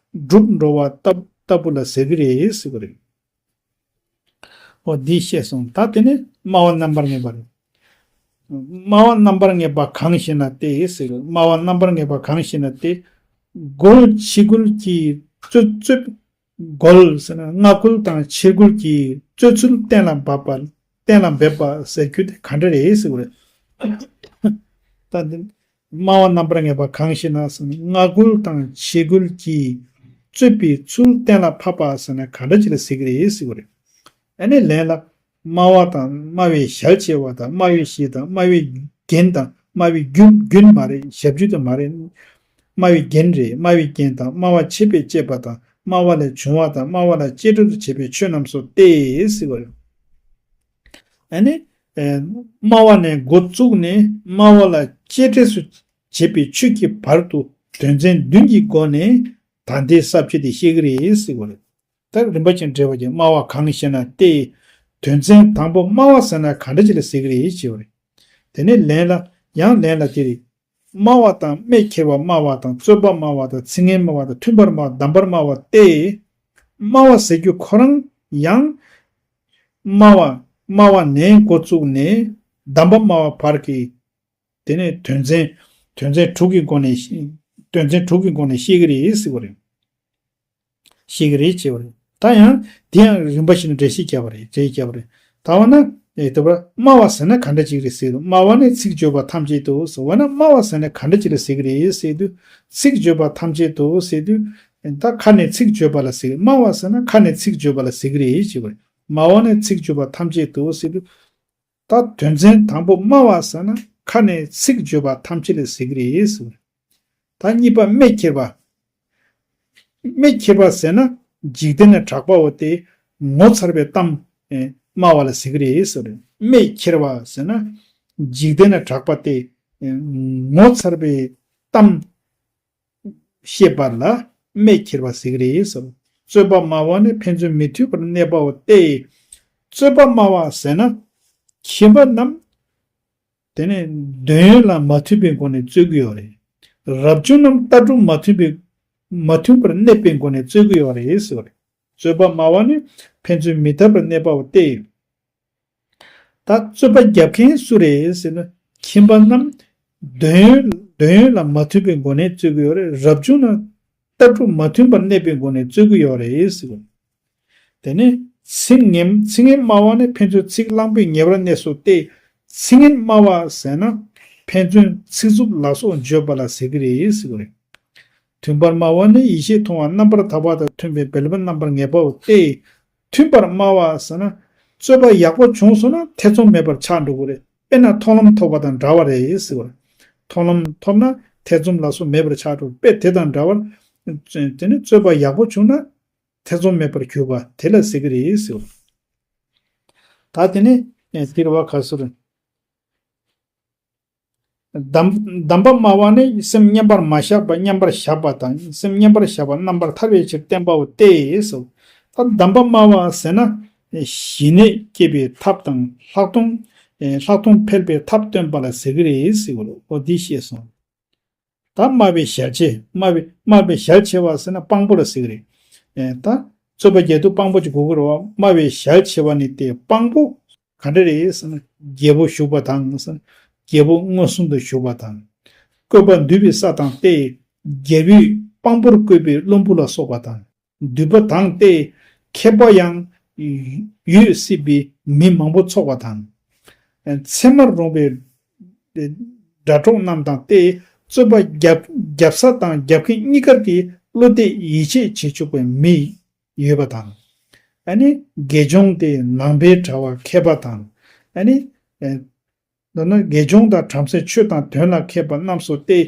འགྲུབ་འགྲོ་བ་ལྟ་ལྟ་བུ་ལ་ཟེར་གྱི་རེད་ཟེར་གྱི་རེད། འོ་འདི་བཤད་སོང་། ད་དེ་ནི་སྨྲ་བ་རྣམ་པར་ངེས་པ་རེད། སྨྲ་བ་རྣམ་པར་ངེས་པ་གང་ཞེ་ན་སྟེ་ཟེར། སྨྲ་བ་རྣམ་པར་ངེས་པ་གང་ཞེ་ན་སྟེ། རྒོལ་ཕྱི་རྒོལ་གྱིས་རྩོད་རྩོད་རྒོལ་ཟེར་ན་སྔ་རྒོལ་དང་ཕྱི་རྒོལ་གྱིས་རྩོད་ཚུལ་གཏན་ལ་འབེབས་པ་གཏན་ལ་འབེབས་པ་ཟེར་རྒྱུ་དེ་ག་འདྲ་རེད་ཟེར་བ་རེད། ད་འདི། སྨྲ་བ་རྣམ་པར་ངེས་པ་གང་ཞེ་ན་ཟེར་ན་སྔ་རྒོལ་དང་ཕྱི་རྒོལ་གྱིས་རྩོད་པའི་ཚུལ་གཏན་ལ་ཕབ་པ་ཟེར་ན་ག་འདྲ་ཅིག་ལ་ཟེར་གྱི་རེད་ཟེར་བ་རེད། ཨ་ནི་ལན་ལ། སྨྲ་བ་དང་སྨྲ་བའི་ཞལ་ཕྱེ་བ་དང་སྨྲ་བའི་གཞི་དང་སྨྲ་བའི་རྒྱན་དང་སྨྲ་བའི་རྒྱུ་རྒྱུན་མ་རེད། ཞབས་ཀྱུ་དེ་མ་རེད། སྨྲ་བའི་རྒྱན་རེད། སྨྲ་བའི་རྒྱན་དང་སྨྲ་བ་ཕྱེད་པས་བཅད་པ་དང་སྨྲ་བ་ལས་བྱུང་བ་དང་སྨྲ་བ་ལ་གཅེས་སྤྲས་སུ་བྱེད་པའི་ཆོས་རྣམས་སོ་སྟེ་ཟེར་བ་རེད། ཨ་ནི། ཨེ། སྨྲ་བ་ནས་འགོ་བཙུགས་ནས་སྨྲ་བ་ལ་གཅེས་སྤྲས་སུ་བྱེད་པའི་ཆོས་ཀྱི་བར་དུ་དོན་ཚན་བདུན་གྱི་སྒོ་ནས་ད་ལྟའི་ས་བཅད་དེ་བཤད་ཀྱི་རེད་ཟེར་བ་རེད། ད་རིམ་པ་བཞིན་འགྲེལ་བ་གྱིས་སྨྲ་བ་གང་ཞེ་ན་སྟེ། དོན་ཚན་དང་པོ་སྨྲ་བ་ཟེར་ན་ག་འདྲ་ཅིག་ལ་ཟེར་གྱི་རེད་ཞེས་པ་རེད། དེ་ནས་ལན་ལ་ཡང་ལན་ལ་དེ་རེད། སྨྲ་བ་དང་རྨས་ཁྱེར་བ་སྨྲ་བ་དང་རྩོད་པ་སྨྲ་བ་དང་ཚིག་ངན་སྨྲ་བ་དང་མཐུན་པར་སྨྲ་བ་གདམས་པར་སྨྲ་བ་སྟེ། སྨྲ་བ་ཟེར་རྒྱུ་ཁོ་རང་ཡང་སྨྲ་བ་སྨྲ་བ་ནས་འགོ་བཙུགས་ནས་གདམས་པ་སྨྲ་བ་བར་གྱི་དེ་ནས་དོན་ཚན་དོན་ཚན་དྲུག་གི་སྒོ་ནས་དོན་ཚན་དྲུག་གི་སྒོ་ནས་བཤད་ཀྱི་རེད་ཟེར་བ་རེད། ཤེས་ཀྱི་རེད་ཅེས་པ་རེད། ད་ཡང་དེ་ཡང་རིམ་པ་བཞིན་འགྲེལ་བཤད་བརྒྱབ་པ་རེད། འགྲེལ་བརྒྱབ་པ་རེད། ད་འོ་ན་ཨེ་དེ་བར་སྨྲ་བ་ཟེར་ན་ག་འདྲ་ཅིག་རེད་ཟེར་དུས་སྨྲ་བ་ནི་ཚིག་བརྗོད་པ་ཐམས་ཅད་དུ་ཟེར་བ་ན་སྨྲ་བ་ཟེར་ན་ག་འདྲ་ཅིག་ལ་ཟེར་གྱི་རེད་ཟེར་དུས་ཚིག་བརྗོད་པ་ཐམས་ཅད་དུ་ཟེར་དུས་ད་ཁ་ནས་ཚིག་བརྗོད་པ་ལ་ཟེར། སྨྲ་བ་ཟེར་ན་ཁ་ནས་ཚིག་བརྗོད་པ་ལ་ཟེར་གྱི་རེད་ཅེས་པ་རེད། སྨྲ་བ་ནི་ཚིག་བརྗོད་པ་ཐམས་ཅད་དུ་ཟེར་དུས། ད་དོན་ཚན་དང་པོ་སྨྲ་བ་ཟེར་ན་ཁ་ནས་ཚིག་བརྗོད་པ་ཐམས་ཅད་ལ་ཟེར་གྱི་རེད་ཟེར། ད་གཉིས་པ་རྨས་ཁྱེར་བ། རྨས་ཁྱེར་བ་ཟེར་ན་ འཇིག་རྟེན་ན་གྲགས་པ་བོ་དེ་ངོ་མཚར་བའི་གཏམ་སྨྲ་བ་ལ་ཟེར་གི་རེད་ཟེར། སྨད་འཁྱེར་བ་ཟེར་ན་འཇིག་རྟེན་ན་གྲགས་པ་དེ་ངོ་མཚར་བའི་གཏམ་བཤད་པ་ལ་སྨད་འཁྱེར་བ་ཟེར་གི་རེད་ཟེར། རྩོད་པ་སྨྲ་བ་ནི་ཕན་ཚུན་མི་མཐུན་པར་གནས་པའོ་སྟེ། རྩོད་པ་སྨྲ་བ་ཟེར་ན། ཁྱིམ་པ་རྣམས་དེ་ནས་འདོད་ཡོན་ལ་མ་མཐུན་པའི་སྒོ་ནས་རྩོད་ཀྱི་ཡོད་རེད། རབ་བྱུང་རྣམས་ལྟ་གྲུབ་མ་མཐུན་པའི་མ་མཐུན་པར་གནས་པའི་སྒོ་ནས་རྩོད་ཀྱི་ཡོད་རེད་ཟེར་བ་རེད། རྩོད་པ་སྨྲ་བ་ནི་ཕན་ཚུན་མི་མཐུན་པར་གནས་པའོ་སྟེ། ད་རྩོད་པ་རྒྱབ་མཁན་སུ་རེད་ཟེར་ན། ཁྱིམ་པ་རྣམས་འདོད་ཡོན་འདོད་ཡོན་ལ་མ་མཐུན་པའི་སྒོ་ནས་རྩོད་ཀྱི་ཡོད་རེད། རབ་བྱུང་ན་ལྟ་གྲུབ་མ་མཐུན་པར་གནས་པའི་སྒོ་ནས་རྩོད་ཀྱི་ཡོད་རེད་ཟེར་བ། དེ་ནས་ཚིག་ངན་ཚིག་ངན་སྨྲ་བ་ནི་ཕན་ཚུན་ཚིག་བརླང་པོས་ཉེ་བར་གནས་སོ་སྟེ། ཚིག་ངན་སྨྲ་བ་ཟེར་ན་ཕན་ཚུན་ཚིག་རྩུབ་ལ་སོགས་བརྗོད་པ་ལ་ཟེར་གྱི་རེད་ཟེར་གྱི་རེད། མཐུན་པར་སྨྲ་བ་ནི་ཡིད་ཆེས་མཐོང་བ་རྣམ་པར་དག་པ་དང་མཐུན་པའི་བེལ་པ་རྣམ་པར་ངེས་པའོ་སྟེ། མཐུན་པར་སྨྲ་བ་ཟེར་ན་རྩོད་པ་ཡག་པོ་བྱུང་སོང་ན་ཐེ་ཚོམ་མེད་པར་ཆགས་འགྲོ་གི་རེད། དཔེར་ན་མཐོང་ལམ་ཐོབ་པ་དང་འདྲ་བ་རེད་ཟེར་གྱི་རེད། མཐོང་ལམ་ཐོབ་ན་ཐེ་ཚོམ་ལ་སོགས་མེད་པར་ཆགས་འགྲོ། དཔེ་དེ་དང་འདྲ་བར། དེ་ནི་རྩོད་པ་ཡག་པོ་བྱུང་ན་ཐེ་ཚོམ་མེད་པར་གྱུར་པ་དེ་ལ་ཟེར་གྱི་རེད་ཟེར། ད་དེ་ནས་ཨེ་འདིར་བ་ག་ཟེར། གདམས་གདམས་པ་སྨྲ་བ་ནི་སེམས་མཉམ་པར་མ་བཞག་པ་མཉམ་པར་བཞག་པ་དང་སེམས་མཉམ་པར་བཞག་པ་རྣམ་པར་ཐར་བའི་ཕྱིར་བསྟན་པའོ་སྟེ་ཟེར། ད་གདམས་པ་སྨྲ་བ་ཟེར་ན་ཞི་གནས་སྐྱེད་པའི་ཐབས་དང་ལྷག་མཐོང་ལྷག་མཐོང་འཕེལ་བའི་ཐབས་སྟོན་པ་ལ་ཟེར་གྱི་རེད་ཟེར་བ་ལ་འོ་འདི་ཤེས་སོང་། ད་སྨྲ་བའི་ཞལ་ཆེ། སྨྲ་བའི་སྨྲ་བའི་ཞལ་ཆེ་བ་ཟེར་ན་དཔང་པོ་ལ་ཟེར་གྱི་རེད། ཨེ་ད་རྩོད་པ་རྒྱག་དུས་དཔང་པོ་ཅིག་དགོས་ཀྱི་རེད་བ། སྨྲ་བའི་ཞལ་ཆེ་བ་ནི་དེ་དཔང་པོ་ག་འདྲ་རེད་ཟེར་ན་རྒྱལ་པོ་བཞུགས་པ་དང་ཟེར། རྒྱལ་པོ་མངོན་སུམ་དུ་བཞུགས་པ་དང་། བཀོད་པ་འདུས་པའི་ས་དང་སྟེ། རྒྱལ་པོས་དཔང་པོར་བཀོད་པའི་བློན་པོ་ལ་སོགས་པ་དང་། འདུས་པ་དང་སྟེ། མཁས་པ་ཡང་ཡོད་སྲིད་པའི་མི་མང་པོ་ཚོགས་པ་དང་། ཚད་མར་རུང་བའི་དགྲ་གྲོགས་རྣམས་དང་སྟེ། རྩོད་པ་རྒྱབ་རྒྱབ་ས་དང་རྒྱབ་མཁན་གཉིས་ཀར་གྱི་བློ་གཏད་ཡིད་ཆེས་བྱེད་ཆོག་པའི་མི་ཡོད་པ་དང་། ཨ་ནི་དགེ་སྦྱོང་སྟེ་ནང་པའི་གྲྭ་བ་མཁས་པ་དང་། ཨ་ནི་མདོར་ན་དགེ་སྦྱོང་དང་བྲམ་ཟེ་ཆོས་དང་དོན་ལ་མཁས་པ་རྣམས་སོ་སྟེ།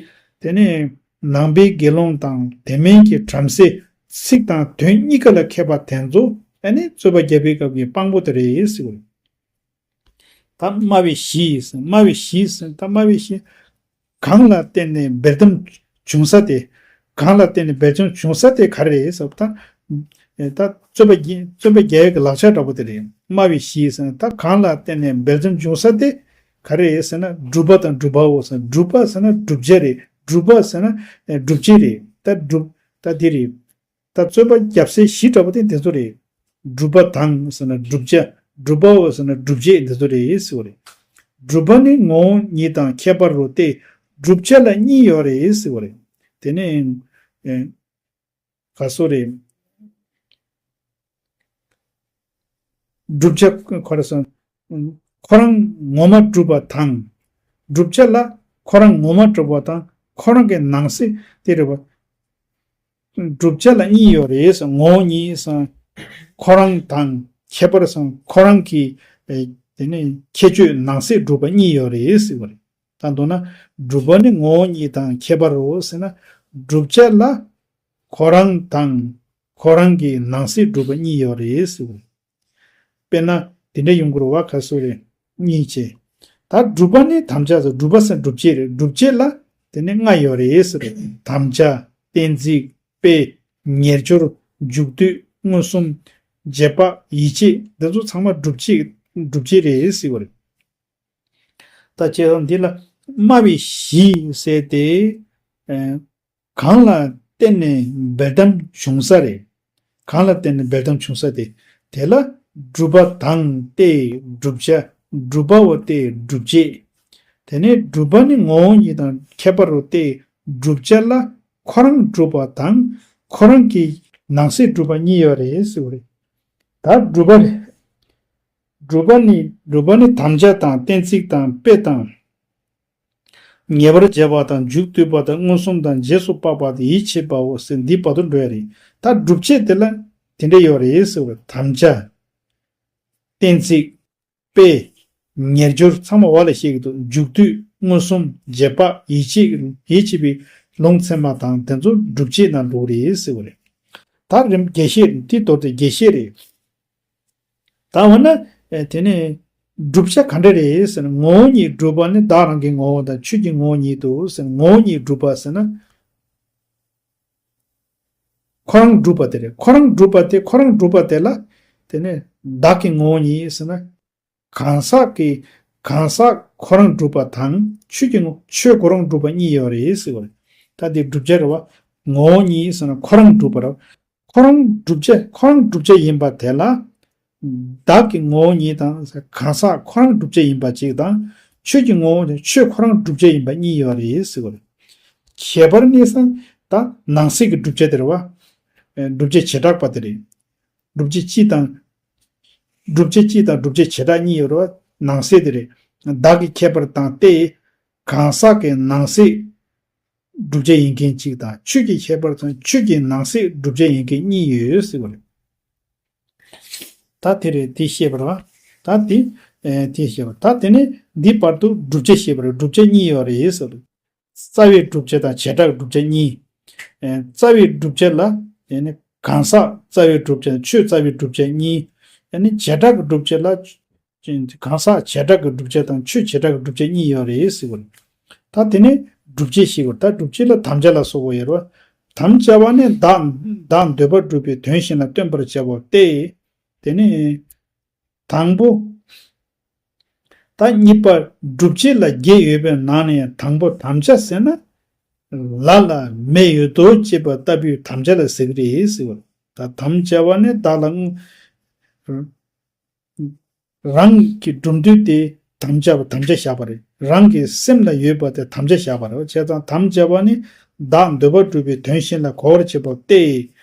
དེ་ནས་ནང་པའི་དགེ་སློང་དང་དེ་མིན་གྱི་བྲམ་ཟེ་ཚིག་དང་དོན་གཉིས་ཀ་ལ་མཁས་པ་དེ་ཚོ་ཨ་ནི་རྩོད་པ་རྒྱབ་པའི་སྐབས་ཀྱི་དཔང་པོ་དེ་རེད་ཟེར་བ། ད་སྨྲ་བའི་གཞི་ཟེར་སྨྲ་བའི་གཞི་ཟེར་ད་སྨྲ་བའི་གཞི། གང་ལ་བརྟེན་ནས་འབེལ་གཏམ་བྱུང་ས་དེ། གང་ལ་བརྟེན་ནས་འབེལ་གཏམ་བྱུང་ས་དེ་ག་རེ་རེད་ཟེར་བ་ད། ད་རྩོད་པ་རྩོད་པ་རྒྱག་ཡག་གི་ལག་ཆ་འདྲ་པོ་དེ་རེད། སྨྲ་བའི་གཞི་ཟེར་ན་ད་གང་ལ་བརྟེན་ནས་འབེལ་གཏམ་བྱུང་ས་དེ་ག་རེ་རེད་ཟེར་ན་སྒྲུབ་པ་དང་སྒྲུབ་པའོ་ཟེར་སྒྲུབ་པ་ཟེར་ན་བསྒྲུབ་བྱ་རེད། སྒྲུབ་པ་ཟེར་ན་སྒྲུབ་བྱེད་རེད། ད་སྒྲུབ་ད་དེ་རེད། ད་རྩོད་པ་རྒྱབ་སའི་གཞི་འདྲ་པོ་དེ་འདི་ཚོ་རེད། སྒྲུབ་པ་དང་ཟེར་ན་བསྒྲུབ་བྱ། སྒྲུབ་པའོ་ཟེར་ན་བསྒྲུབ་བྱེད་འདི་ཚོ་རེད་ཟེར་བ་རེད། སྒྲུབ་པ་ནི་ངོ་བོ་ཉིད་དང་ཁྱད་པར་རོ་སྟེ། བསྒྲུབ་བྱ་ལ་གཉིས་ཡོད་རེད་ཟེར་བ་རེད། དེ་ནས་ཨེ་ག་སོ་རེད། བསྒྲུབ་བྱ་ཁོ་ར་སོང་། ཁོ་རང་ངོ་མ་གྲུབ་པ་དང་། བསྒྲུབ་བྱ་ལ་ཁོ་རང་ངོ་མ་གྲུབ་པ་དང་ཁོ་རང་གི་ནང་གསེས་དེ་རེད་པ། བསྒྲུབ་བྱ་ལ་གཉིས་ཡོད་རེད་ཟེར། ངོ་བོ་ཉིད་ཟེར། ཁོ་རང་དང་ཁྱད་པར་ཟེར། ཁོ་རང་གི་དེ་ནི་ཁྱད་ཆོས་ནང་གསེས་གྲུབ་པ་གཉིས་ཡོད་རེད་ཟེར་བ་རེད། ད་མདོར་ན་སྒྲུབ་པ་ནི་ངོ་བོ་ཉིད་དང་ཁྱད་པར་རོ་ཟེར་ན། བསྒྲུབ་བྱ་ལ་ཁོ་རང་དང་ཁོ་རང་གི་ནང་གསེས་གྲུབ་པ་གཉིས་ཡོད་རེད་ཟེར་བ་རེད། དཔེར་ན་དེ་འདྲ་ཡོང་གི་རེད་བ། ག་སོ་རེད། གཉིས་བྱས། ད་སྒྲུབ་པ་ནི་དམ་བཅའ་ཟེར། སྒྲུབ་པ་ཟེར་སྒྲུབ་བྱེད་རེད། སྒྲུབ་བྱེད་ལ་དེ་ནི་ལྔ་ཡོད་རེད་ཟེར། དམ་བཅའ། གཏན་ཚིགས། དཔེ། ཉེར་སྦྱོར། མཇུག་སྡུད། མངོན་སུམ། རྗེས་དཔག། ཡིད་ཆེས། འདི་ཚོ་ཚང་མ་སྒྲུབ་བྱེད་སྒྲུབ་བྱེད་རེད་ཟེར་བ་རེད། ད་བྱས་ཙང་འདི་ལ་སྨྲ་བའི་གཞི་ཟེར་ཏེ། ཨེ། གང་ལ་བརྟེན་ནས་འབེལ་གཏམ་བྱུང་ས་རེད། གང་ལ་བརྟེན་ནས་འབེལ་གཏམ་བྱུང་ས་དེ། དེ་ལ་སྒྲུབ་པ་དང་སྟེ་བསྒྲུབ་བྱ། སྒྲུབ་པའོ་སྟེ་བསྒྲུབ་བྱེད། དེ་ནས་སྒྲུབ་པ་ནི་ངོ་བོ་ཉིད་དང་ཁྱད་པར་རོ་སྟེ། བསྒྲུབ་བྱ་ལ་ཁོ་རང་གྲུབ་པ་དང་ཁོ་རང་གི་ནང་གསེས་གྲུབ་པ་གཉིས་ཡོད་རེད་ཟེར་བ་རེད། ད་སྒྲུབ་པ་རེད། སྒྲུབ་པ་ནི་སྒྲུབ་པ་ནི་དམ་བཅའ་དང་གཏན་ཚིགས་དང་དཔེ་དང་། ངེས་པར་བྱེད་པ་དང་མཇུག་བསྡུ་བ་དང་མངོན་སུམ་དང་རྗེས་སུ་དཔག་པ་དང་ཡིད་ཆེས་པའོ་ཟེར་འདི་བར་དུ་འགྲོ་ཡ་རེད། ད་སྒྲུབ་བྱེད་དེ་ལ་དེ་འདྲ་ཡོད་རེད་ཟེར་བ་དམ་བཅའ། གཏན་ཚིགས། དཔེ། ཉེར་སྦྱོར་ཚང་མ་བ་ལ་བཤད་ཀྱི་འདུག་མཇུག་བསྡུ། མངོན་སུམ། རྗེས་དཔག་ཡིད་ཆེས་ཡིད་ཆེས་པའི་ལུང་ཚད་མ་དང་དེ་ཚོ་སྒྲུབ་བྱེད་ནང་འགྲོ་གི་རེད་ཟེར་བ་རེད། ད་རིམ་རྒྱས་བཤད་རེད། དེ་མདོར་བསྡུས་རྒྱས་བཤད་རེད། ད་འོ་ན། ཨེ། དེ་ནས་བསྒྲུབ་བྱ་ག་འདྲ་རེད་ཟེར་ན། ངོ་བོ་ཉིད་སྒྲུབ་པ་ནི། བདག་རང་གི་ངོ་བོ་དང་། ཆོས་ཀྱི་ངོ་བོ་ཉིད་དོ་ཟེར་ན། ངོ་བོ་ཉིད་སྒྲུབ་པ་ཟེར་ན། ཁོ་རང་སྒྲུབ་པ་དེ་རེད། ཁོ་རང་སྒྲུབ་པ་དེ། ཁོ་རང་སྒྲུབ་པ་དེ་ལ། དེ་ནས་བདག་གི་ངོ་བོ་ཉིད་ཟེར་ན། གང་ཟག་གི། གང་ཟག་ཁོ་རང་སྒྲུབ་པ་དང་། ཆོས་ཀྱི་ངོ། ཆོས་ཁོ་རང་སྒྲུབ་པ་གཉིས་ཡོད་རེད་ཟེར་བ་རེད། ད་དེ་བསྒྲུབ་བྱ་རེད་བ། ངོ་བོ་ཉིད་ཟེར་ན་ཁོ་རང་སྒྲུབ་པ་རེད། ཁོ་རང་བསྒྲུབ་བྱ། ཁོ་རང་བསྒྲུབ་བྱ་ཡིན་པ་དེ་ལ། བདག་གི་ངོ་བོ་ཉིད་དང་། གང་ཟག་ཁོ་རང་བསྒྲུབ་བྱ་ཡིན་པ་གཅིག་དང་། ཆོས་ཀྱི་ངོ་བོ་ཉིད། ཆོས་ཁོ་རང་བསྒྲུབ་བྱ་ཡིན་པ་གཉིས་ཡོད་རེད་ཟེར་བ་རེད། ཁྱད་པར་ནི་ཟེར་ན། ད་ནང་གསེས་ཀྱི་བསྒྲུབ་བྱ་དེ་རེད་བ། ཨེ། བསྒྲུབ་བྱ་བྱེ་བྲག་པ་དེ་རེད། བསྒྲུབ་བྱ་སྤྱི་དང་། བསྒྲུབ་བྱ་སྤྱི་དང་བསྒྲུབ་བྱ་བྱེ་བྲག་གཉིས་ཡོད་རེད་བ། ནང་གསེས་དེ་རེད། བདག་གི་ཁྱད་པར་དང་སྟེ། གང་ཟག་གི་ནང་གསེས་བསྒྲུབ་བྱ་ཡིན་མཁན་གཅིག་དང་། ཆོས་ཀྱི་ཁྱད་པར་དང་ཆོས་ཀྱི་ནང་གསེས་བསྒྲུབ་བྱ་ཡིན་མཁན་གཉིས་ཡོད་ཟེར་བ་རེད། ད་དེ་རེད། དེ་བཤད་པ་རེད་བ། ད་དེ། ཨེ། དེ་བཤད་པ། ད་དེ་ནས་འདི་བར་དུ་བསྒྲུབ་བྱ་བཤད་པ་རེད། བསྒྲུབ་བྱ་གཉིས་ཡོད་རེད་ཟེར་བ་རེད། རྩ་བའི་བསྒྲུབ་བྱ་དང་བྱེ་བྲག་གི་བསྒྲུབ་བྱ་གཉིས། ཨེ། རྩ་བའི་བསྒྲུབ་བྱ་ལ། ཨེ་ནི་གང་ཟག་རྩ་བའི་བསྒྲུབ་བྱ། ཆོས་རྩ་བའི་བསྒྲུབ་བྱ་གཉིས། ཨེ་ནི་བྱེ་བྲག་གི་བསྒྲུབ་བྱ་ལ། གང་ཟག་བྱེ་བྲག་གི་བསྒྲུབ་བྱ་དང་ཆོས་བྱེ་བྲག་གི་བསྒྲུབ་བྱ་གཉིས་ཡོད་རེད་ཟེར་བ་རེད། ད་དེ་ནས་བསྒྲུབ་བྱའི་གཞི་བར། ད་བསྒྲུབ་བྱ་ལ་དམ་བཅའ་ལ་སོགས་པ་ཡོད་རེད་བ། དམ་བཅའ་བ་ནི་བདག་བདག་འདོད་པ་སྒྲུབ་པའི་དོན་གཞན་ལ་སྟོན་པར་བྱ་བ་སྟེ། དེ་ནི། དང་པོ། ད་གཉིས་པ། བསྒྲུབ་བྱ་ལ་བརྒྱད་ཡོད་པའི་ནང་ནས་དང་པོ་དམ་བཅའ་ཟེར་ན། ལ་ལ་མེ་ཡོད་དོ་ཅེས་པ་ལྟ་བུའི་དམ་བཅའ་ལ་ཟེར་གི་རེད་ཟེར་བ། ད་དམ་བཅའ་བ་ནི་བདག་ལ་དངོས། རང་གི་སྒྲུབ་འདོད་དེ་དམ་བཅའ་བ། དམ་བཅའ་བཞག་པ་རེད། རང་གི་སེམས་ལ་ཡོད་པ་དེ་དམ་བཅའ་བཞག་པ་རེད། བྱས་ཙང་དམ་བཅའ་བ་ནི་བདག་འདོད་པ་སྒྲུབ་པའི་དོན་གཞན་ལ་གོ་བར་བྱེད་པ་སྟེ།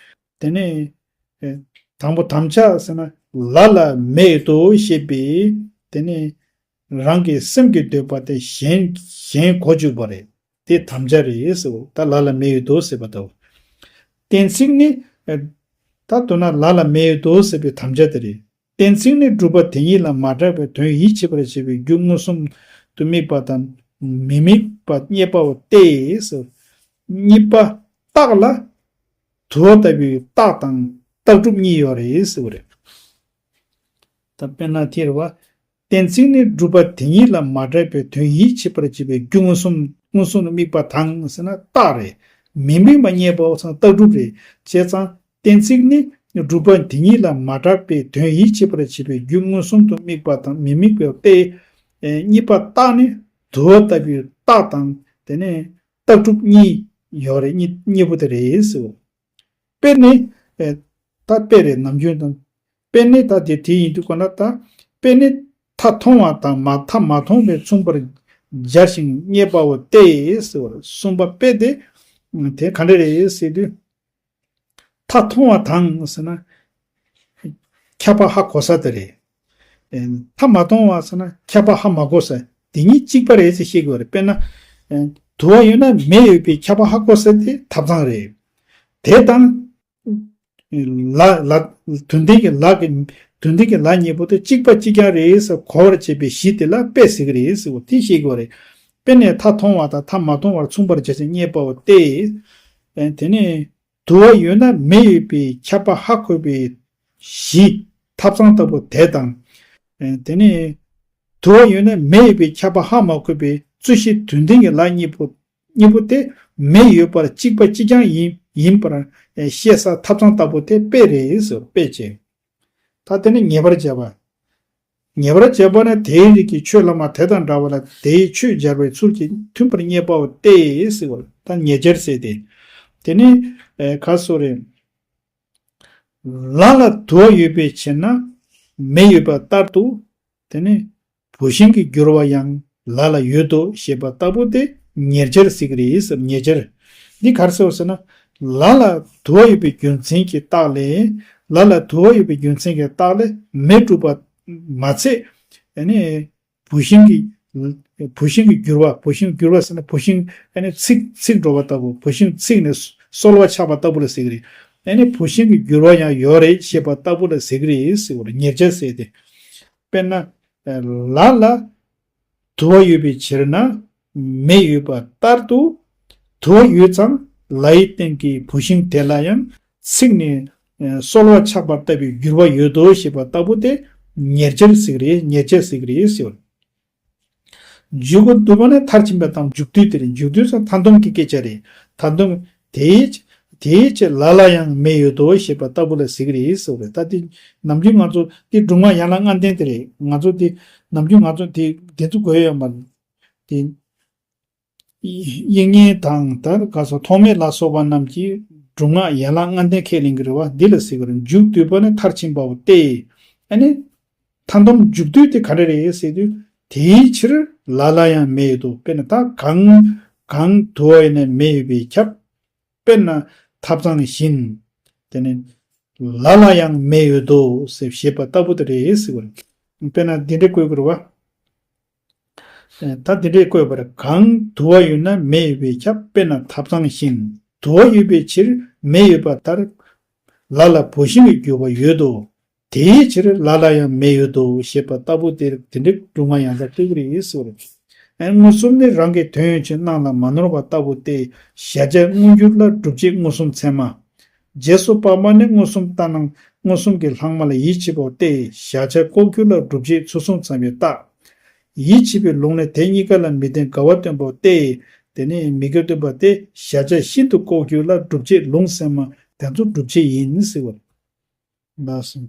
དེ་ནས། ཨེ། དང་པོ་དམ་བཅའ་ཟེར་ན། ལ་ལ་མེད་དོ་ཞེས་པའི། དེ་ནས་རང་གི་སེམས་ཀྱི་འདོད་པ་དེ་གཞན་གཞན་གོ་བཅུག་པ་རེད། དེ་དམ་བཅའ་རེད་ཟེར་བ། ད་ལ་ལ་མེད་དོ་ཟེར་བ་དང་། གཏན་ཚིགས་ནི། ཨེ། ད་མདོར་ན་ལ་ལ་མེད་དོ་ཟེར་བའི་དམ་བཅའ་དེ་རེད། གཏན་ཚིགས་ནི་སྒྲུབ་པ་དེ་ཉིད་ལ་མ་གྲགས་པའི་དོན་ཡིད་ཆེས་པར་བྱེད་པའི་རྒྱུ་མངོན་སུམ་དུ་དམིགས་པ་དང་མི་དམིགས་པ་རྙེད་པའོ་སྟེ། གཉིས་པ་རྟགས་ལ། དུ་བ་ལྟ་བུའི་རྟགས་དང་རྟགས་གྲུབ་གཉིས་ཡོད་རེད་ཟེར་བ་རེད། ད་དཔེར་ན་དེ་རེད་བ། གཏན་ཚིགས་ནི་སྒྲུབ་པ་དེ་ཉིད་ལ་མ་གྲགས་པའི་དོན་ཡིད་ཆེས་པར་བྱེད་པའི་རྒྱུ་མངོན་སུམ། མངོན་སུམ་དུ་དམིགས་པ་དང་ཟེར་ན་རྟགས་རེད། མི་དམིགས་པ་རྙེད་པའོ་ཟེར་ན་རྟགས་གྲུབ་རེད། བྱས་ཙང་གཏན་ཚིགས་ནི་སྒྲུབ་པ་དེ་ཉིད་ལ་མ་གྲགས་པའི་དོན་ཡིད་ཆེས་པར་བྱེད་པའི་རྒྱུ་མངོན་སུམ་དུ་དམིགས་པ་དང་མི་དམིགས་པའོ་སྟེ། ཨེ། གཉིས་པ་རྟགས་ནི་དུ་བ་ལྟ་བུའི་རྟགས་དང་། དེ་ནས་རྟགས་གྲུབ་གཉིས་ཡོད་རེད། གཉིས། གཉིས་པོ་དེ་རེད་ཟེར། དཔེ་ནི། ཨེ། ད་དཔེ་རེད། ནམ་རྒྱུན་དང་། དཔེ་ནི་ད་དེ་དེ་ཡིན་དུས་གོ་ན་ད། དཔེ་ནི་མཐའ་མཐོང་བ་དང་མ། མཐའ་མ་མཐོང་བས་མཚུངས་པར་སྦྱར་ཞིང་རྙེད་པའོ་སྟེ་ཟེར་བ་རེད། གསུམ་པ་དཔེ་དེ། དེ་ག་འདྲ་རེད་ཟེར་དུས། མཐའ་མཐོང་བ་དང་ཟེར་ན། ཁྱབ་པ་ཧ་གོ་ས་དེ་རེད། ཨེ། མཐའ་མ་མཐོང་བ་ཟེར་ན་ཁྱབ་པ་ཧ་མ་གོ་ས། དེ་གཉིས་གཅིག་པ་རེད་ཟེར་བཤད་དགོས་རེད། དཔེར་ན། ཨེ། དུ་བ་ཡོད་ན་མེ་ཡོད་པའི་ཁྱབ་པ་ཧ་གོ་ས་དེ་ཐབ་ཚང་རེད། དེ་དང་། ལ་ལ། དོན་ལྡན་གྱི་ལ་གི། དོན་ལྡན་གྱི་ལ་གཉིས་པོ་དེ་གཅིག་པ་གཅིག་རྐྱང་རེད་ཟེར་གོ་བར་བྱེད་པའི་གཞི་དེ་ལ་དཔེ་ཟེར་གི་རེད་ཟེར་བ་དེ་བཤད་དགོས་རེད། དཔེ་ནི་མཐའ་མཐོང་བ་དང་མཐའ་མ་མཐོང་བར་མཚུངས་པར་སྦྱར་ཞིང་རྙེད་པའོ་སྟེ། ཨེ། དེ་ནས། དུ་བ་ཡོད་ན་མེ་ཡོད་པའི་ཁྱབ་པ་ཧ་གོ་བའི་གཞི་ཐབ་ཚང་ལྟ་བུ་དེ་དང་། ཨེ། དེ་ནས་དུ་བ་ཡོད་ན་མེ་ཡོད་པའི་ཁྱབ་པ་ཧ་མ་གོ་བའི་རྩོད་གཞི་དོན་ལྡན་གྱི་ལ་གཉིས་པོ། གཉིས་པོ་དེ་མེ་ཡོད་པར་གཅིག་པ་གཅིག་རྐྱང་ཡིན། ཡིན་པར། ཨེ། བཤད་ས་ཐབ་ཚང་ལྟ་བུ་དེ་དཔེ་རེད་ཟེར། དཔེ་བྱས། ད་དེ་ནི་ངེས་པར་བྱ་བ། ངེས་པར་བྱ་བ་ནི་དེའི་རིགས་ཀྱི་ཆོས་བླ་མ་དེ་དང་འདྲ་བ་ལ་དེའི་ཆོས་སྦྱར་བའི་ཚུལ་གྱིས་མཐུན་པར་རྙེད་པའོ་སྟེ་ཟེར་བ། ད་ཉེར་སྦྱར་ཟེར་ཏེ། དེ་ནི། ཨེ། ག་སོ་རེད། ལ་ལ་དུ་བ་ཡོད་པའི་ཕྱིར་ན་མེ་ཡོད་པ་ལྟར་དུ། དེ་ནི་བུད་ཤིང་གི་འགྱུར་བ་ཡང་ལ་ལ་ཡོད་དོ་ཞེས་པ་ལྟ་བུ་དེ་ཉེར་སྦྱར་ཟེར་གི་རེད་ཟེར། ཉེར་སྦྱར། འདི་ག་རེ་ཟེར་བ་ཟེར་ན། ལ་ལ་དུ་བ་ཡོད་པའི་རྒྱུ་མཚན་གྱི་རྟགས་ལས། ལ་ལ་དུ་བ་ཡོད་པའི་རྒྱུ་མཚན་གྱི་རྟགས་ལས་མེ་གྲུབ་པ་མ་ཚད། ཨ་ནི། བུད་ཤིང་གི། བུད་ཤིང་གི་འགྱུར་བ། བུད་ཤིང་འགྱུར་བ་ཟེར་ན་བུད་ཤིང་ཨ་ནི་ཚིག་ཚིག་འགྲོ་བ་ལྟ་བུ། བུད་ཤིང་ཚིག་ནས་སོལ་བ་ཆགས་པ་ལྟ་བུ་ལ་ཟེར་གི་རེད། ཨ་ནི་བུད་ཤིང་གི་འགྱུར་བ་ཡང་ཡོད་རེད་ཞེས་པ་ལྟ་བུ་ལ་ཟེར་གི་རེད་ཟེར་བ་རེད། ཉེར་སྦྱར་ཟེར་ཏེ། དཔེར་ན། ལ་ལ་དུ་བ་ཡོད་པའི་ཕྱིར་ན་མེ་ཡོད་པ་ལྟར་དུ། དུ་བ་ཡོད་ཙང་ལ་ཡི་སྟེང་གི་བུད་ཤིང་དེ་ལ་ཡང་ཚིག་ནས་ གསོལ་བ་ཆགས་པ་ལྟ་བུའི་འགྱུར་བ་ཡོད་དོ་ཞེས་པ་ལྟ་བུ་དེ་ཉེར་སྤྱོད་ཟེར་གི་རེད། ཉེར་སྤྱོད་ཟེར་གི་རེད་ཟེར་བ། མཇུག་གི་བསྡུས་པ་ནི་མཐར་ཕྱིན་པ་དང་མཇུག་བསྡུ་དེ་རེད། མཇུག་བསྡུ་ཚང་མཐའ་སྡོམ་གྱི་སྐད་ཆ་རེད། མཐའ་སྡོམ་དེའི་དེའི་ཕྱིར་ལ་ལ་ཡང་མེ་ཡོད་དོ་ཞེས་པ་ལྟ་བུ་ལ་ཟེར་གི་རེད་ཟེར་བ་རེད། ད་དེ་ནམ་རྒྱུན་ང་ཚོ་དེ་སྒྲུང་མ་ཡན་ལག་ལྔ་ལྡན་དེ་རེད། ང་ཚོ་དེ་ནམ་རྒྱུན་ང་ཚོ་དེ་དེ་ཚོ་དགོས་ཡོད་མ་རེད། དེ་དབྱིག་གཉེན་དང་ད་ག་སོ་ཐོགས་མེད་ལ་སོགས་པ་རྣམས་ཀྱིས་སྒྲུང་ལྔ་ཡན་ལག་ལྔ་ལྡན་ཁས་ལེན་གྱི་རེད་བ། འདི་ལ་ཟེར་གྱི་རེད། མཇུག་བསྡུས་པ་ནི་མཐར་ཕྱིན་པའོ་སྟེ། ཨ་ནི། མཐའ་སྡོམ་མཇུག་བསྡུ་དེ་ག་རེ་རེད་ཟེར་དུས། དེའི་ཕྱིར་ལ་ལ་ཡང་མེ་ཡོད་དོ། དཔེར་ན་ད་གང་གང་དུ་བ་ཡིན་ན་མེ་ཡོད་པས་ཁྱབ། དཔེར་ན་ཐབ་ཚང་བཞིན། དེ་ནི་ལ་ལ་ཡང་མེ་ཡོད་དོ་ཞེས་པ་ལྟ་བུ་དེ་རེད་ཟེར་བ་རེད། དཔེར་ན་འདི་འདྲ་བཀོད་དགོས་རེད་བ། ད་འདི་འདྲས་བཀོད་པར། གང་དུ་བ་ཡོད་ན་མེ་ཡོད་པས་ཁྱབ། དཔེར་ན་ཐབ་ཚང་བཞིན། དུ་བ་ཡོད་པའི་ཕྱིར་མེ་ཡོད་པ་ལྟར། ལ་ལ་བུད་ཤིང་གི་འགྱུར་བ་ཡོད་དོ། དེའི་ཕྱིར་ལ་ལ་ཡང་མེ་ཡོད་དོ་ཞེས་པ་ལྟ་བུ་དེ་དེ་འདྲའི་སྒྲུང་མ་ཡང་དག་བསྟན་གྱི་རེད་ཟེར་བ་རེད། མངོན་སུམ་ནི་རང་གི་དོན་ཡོད་ཕྱིར་སྣང་ལ་མ་ནོར་བ་ལྟ་བུ་སྟེ། གཞལ་བྱ་མངོན་གྱུར་ལ་སྒྲུབ་བྱེད་མངོན་སུམ་ཚད་མ། རྗེས་སུ་དཔག་པ་ནི་མངོན་སུམ་ལྟར་སྣང་མངོན་སུམ་གྱི་ལྷག་མ་ལ་ཡིད་ཆེས་པའོ་སྟེ། གཞལ་བྱ་ལྐོག་གྱུར་ལ་སྒྲུབ་བྱེད་ཚུལ་གསུམ་ཚང་བའི་རྟགས། ཡིད་ཆེས་པའི་ལུང་ནི་དེ་གཉིས་ཀ་ལ་མི་ལྡན་འགལ་བ་སྟོན་པའོ་སྟེ། དེ་ནི་མི་དགེ་སྟོན་པ་སྟེ། གཞལ་བྱ་ཤིན་ཏུ་ལྐོག་གྱུར་ལ་སྒྲུབ་བྱེད་ལུང་ཟེར་མ་དེ་ཚོ་སྒྲུབ་བྱེད་ཡིན་ཟེར་བ་རེད། ལགས་སོ།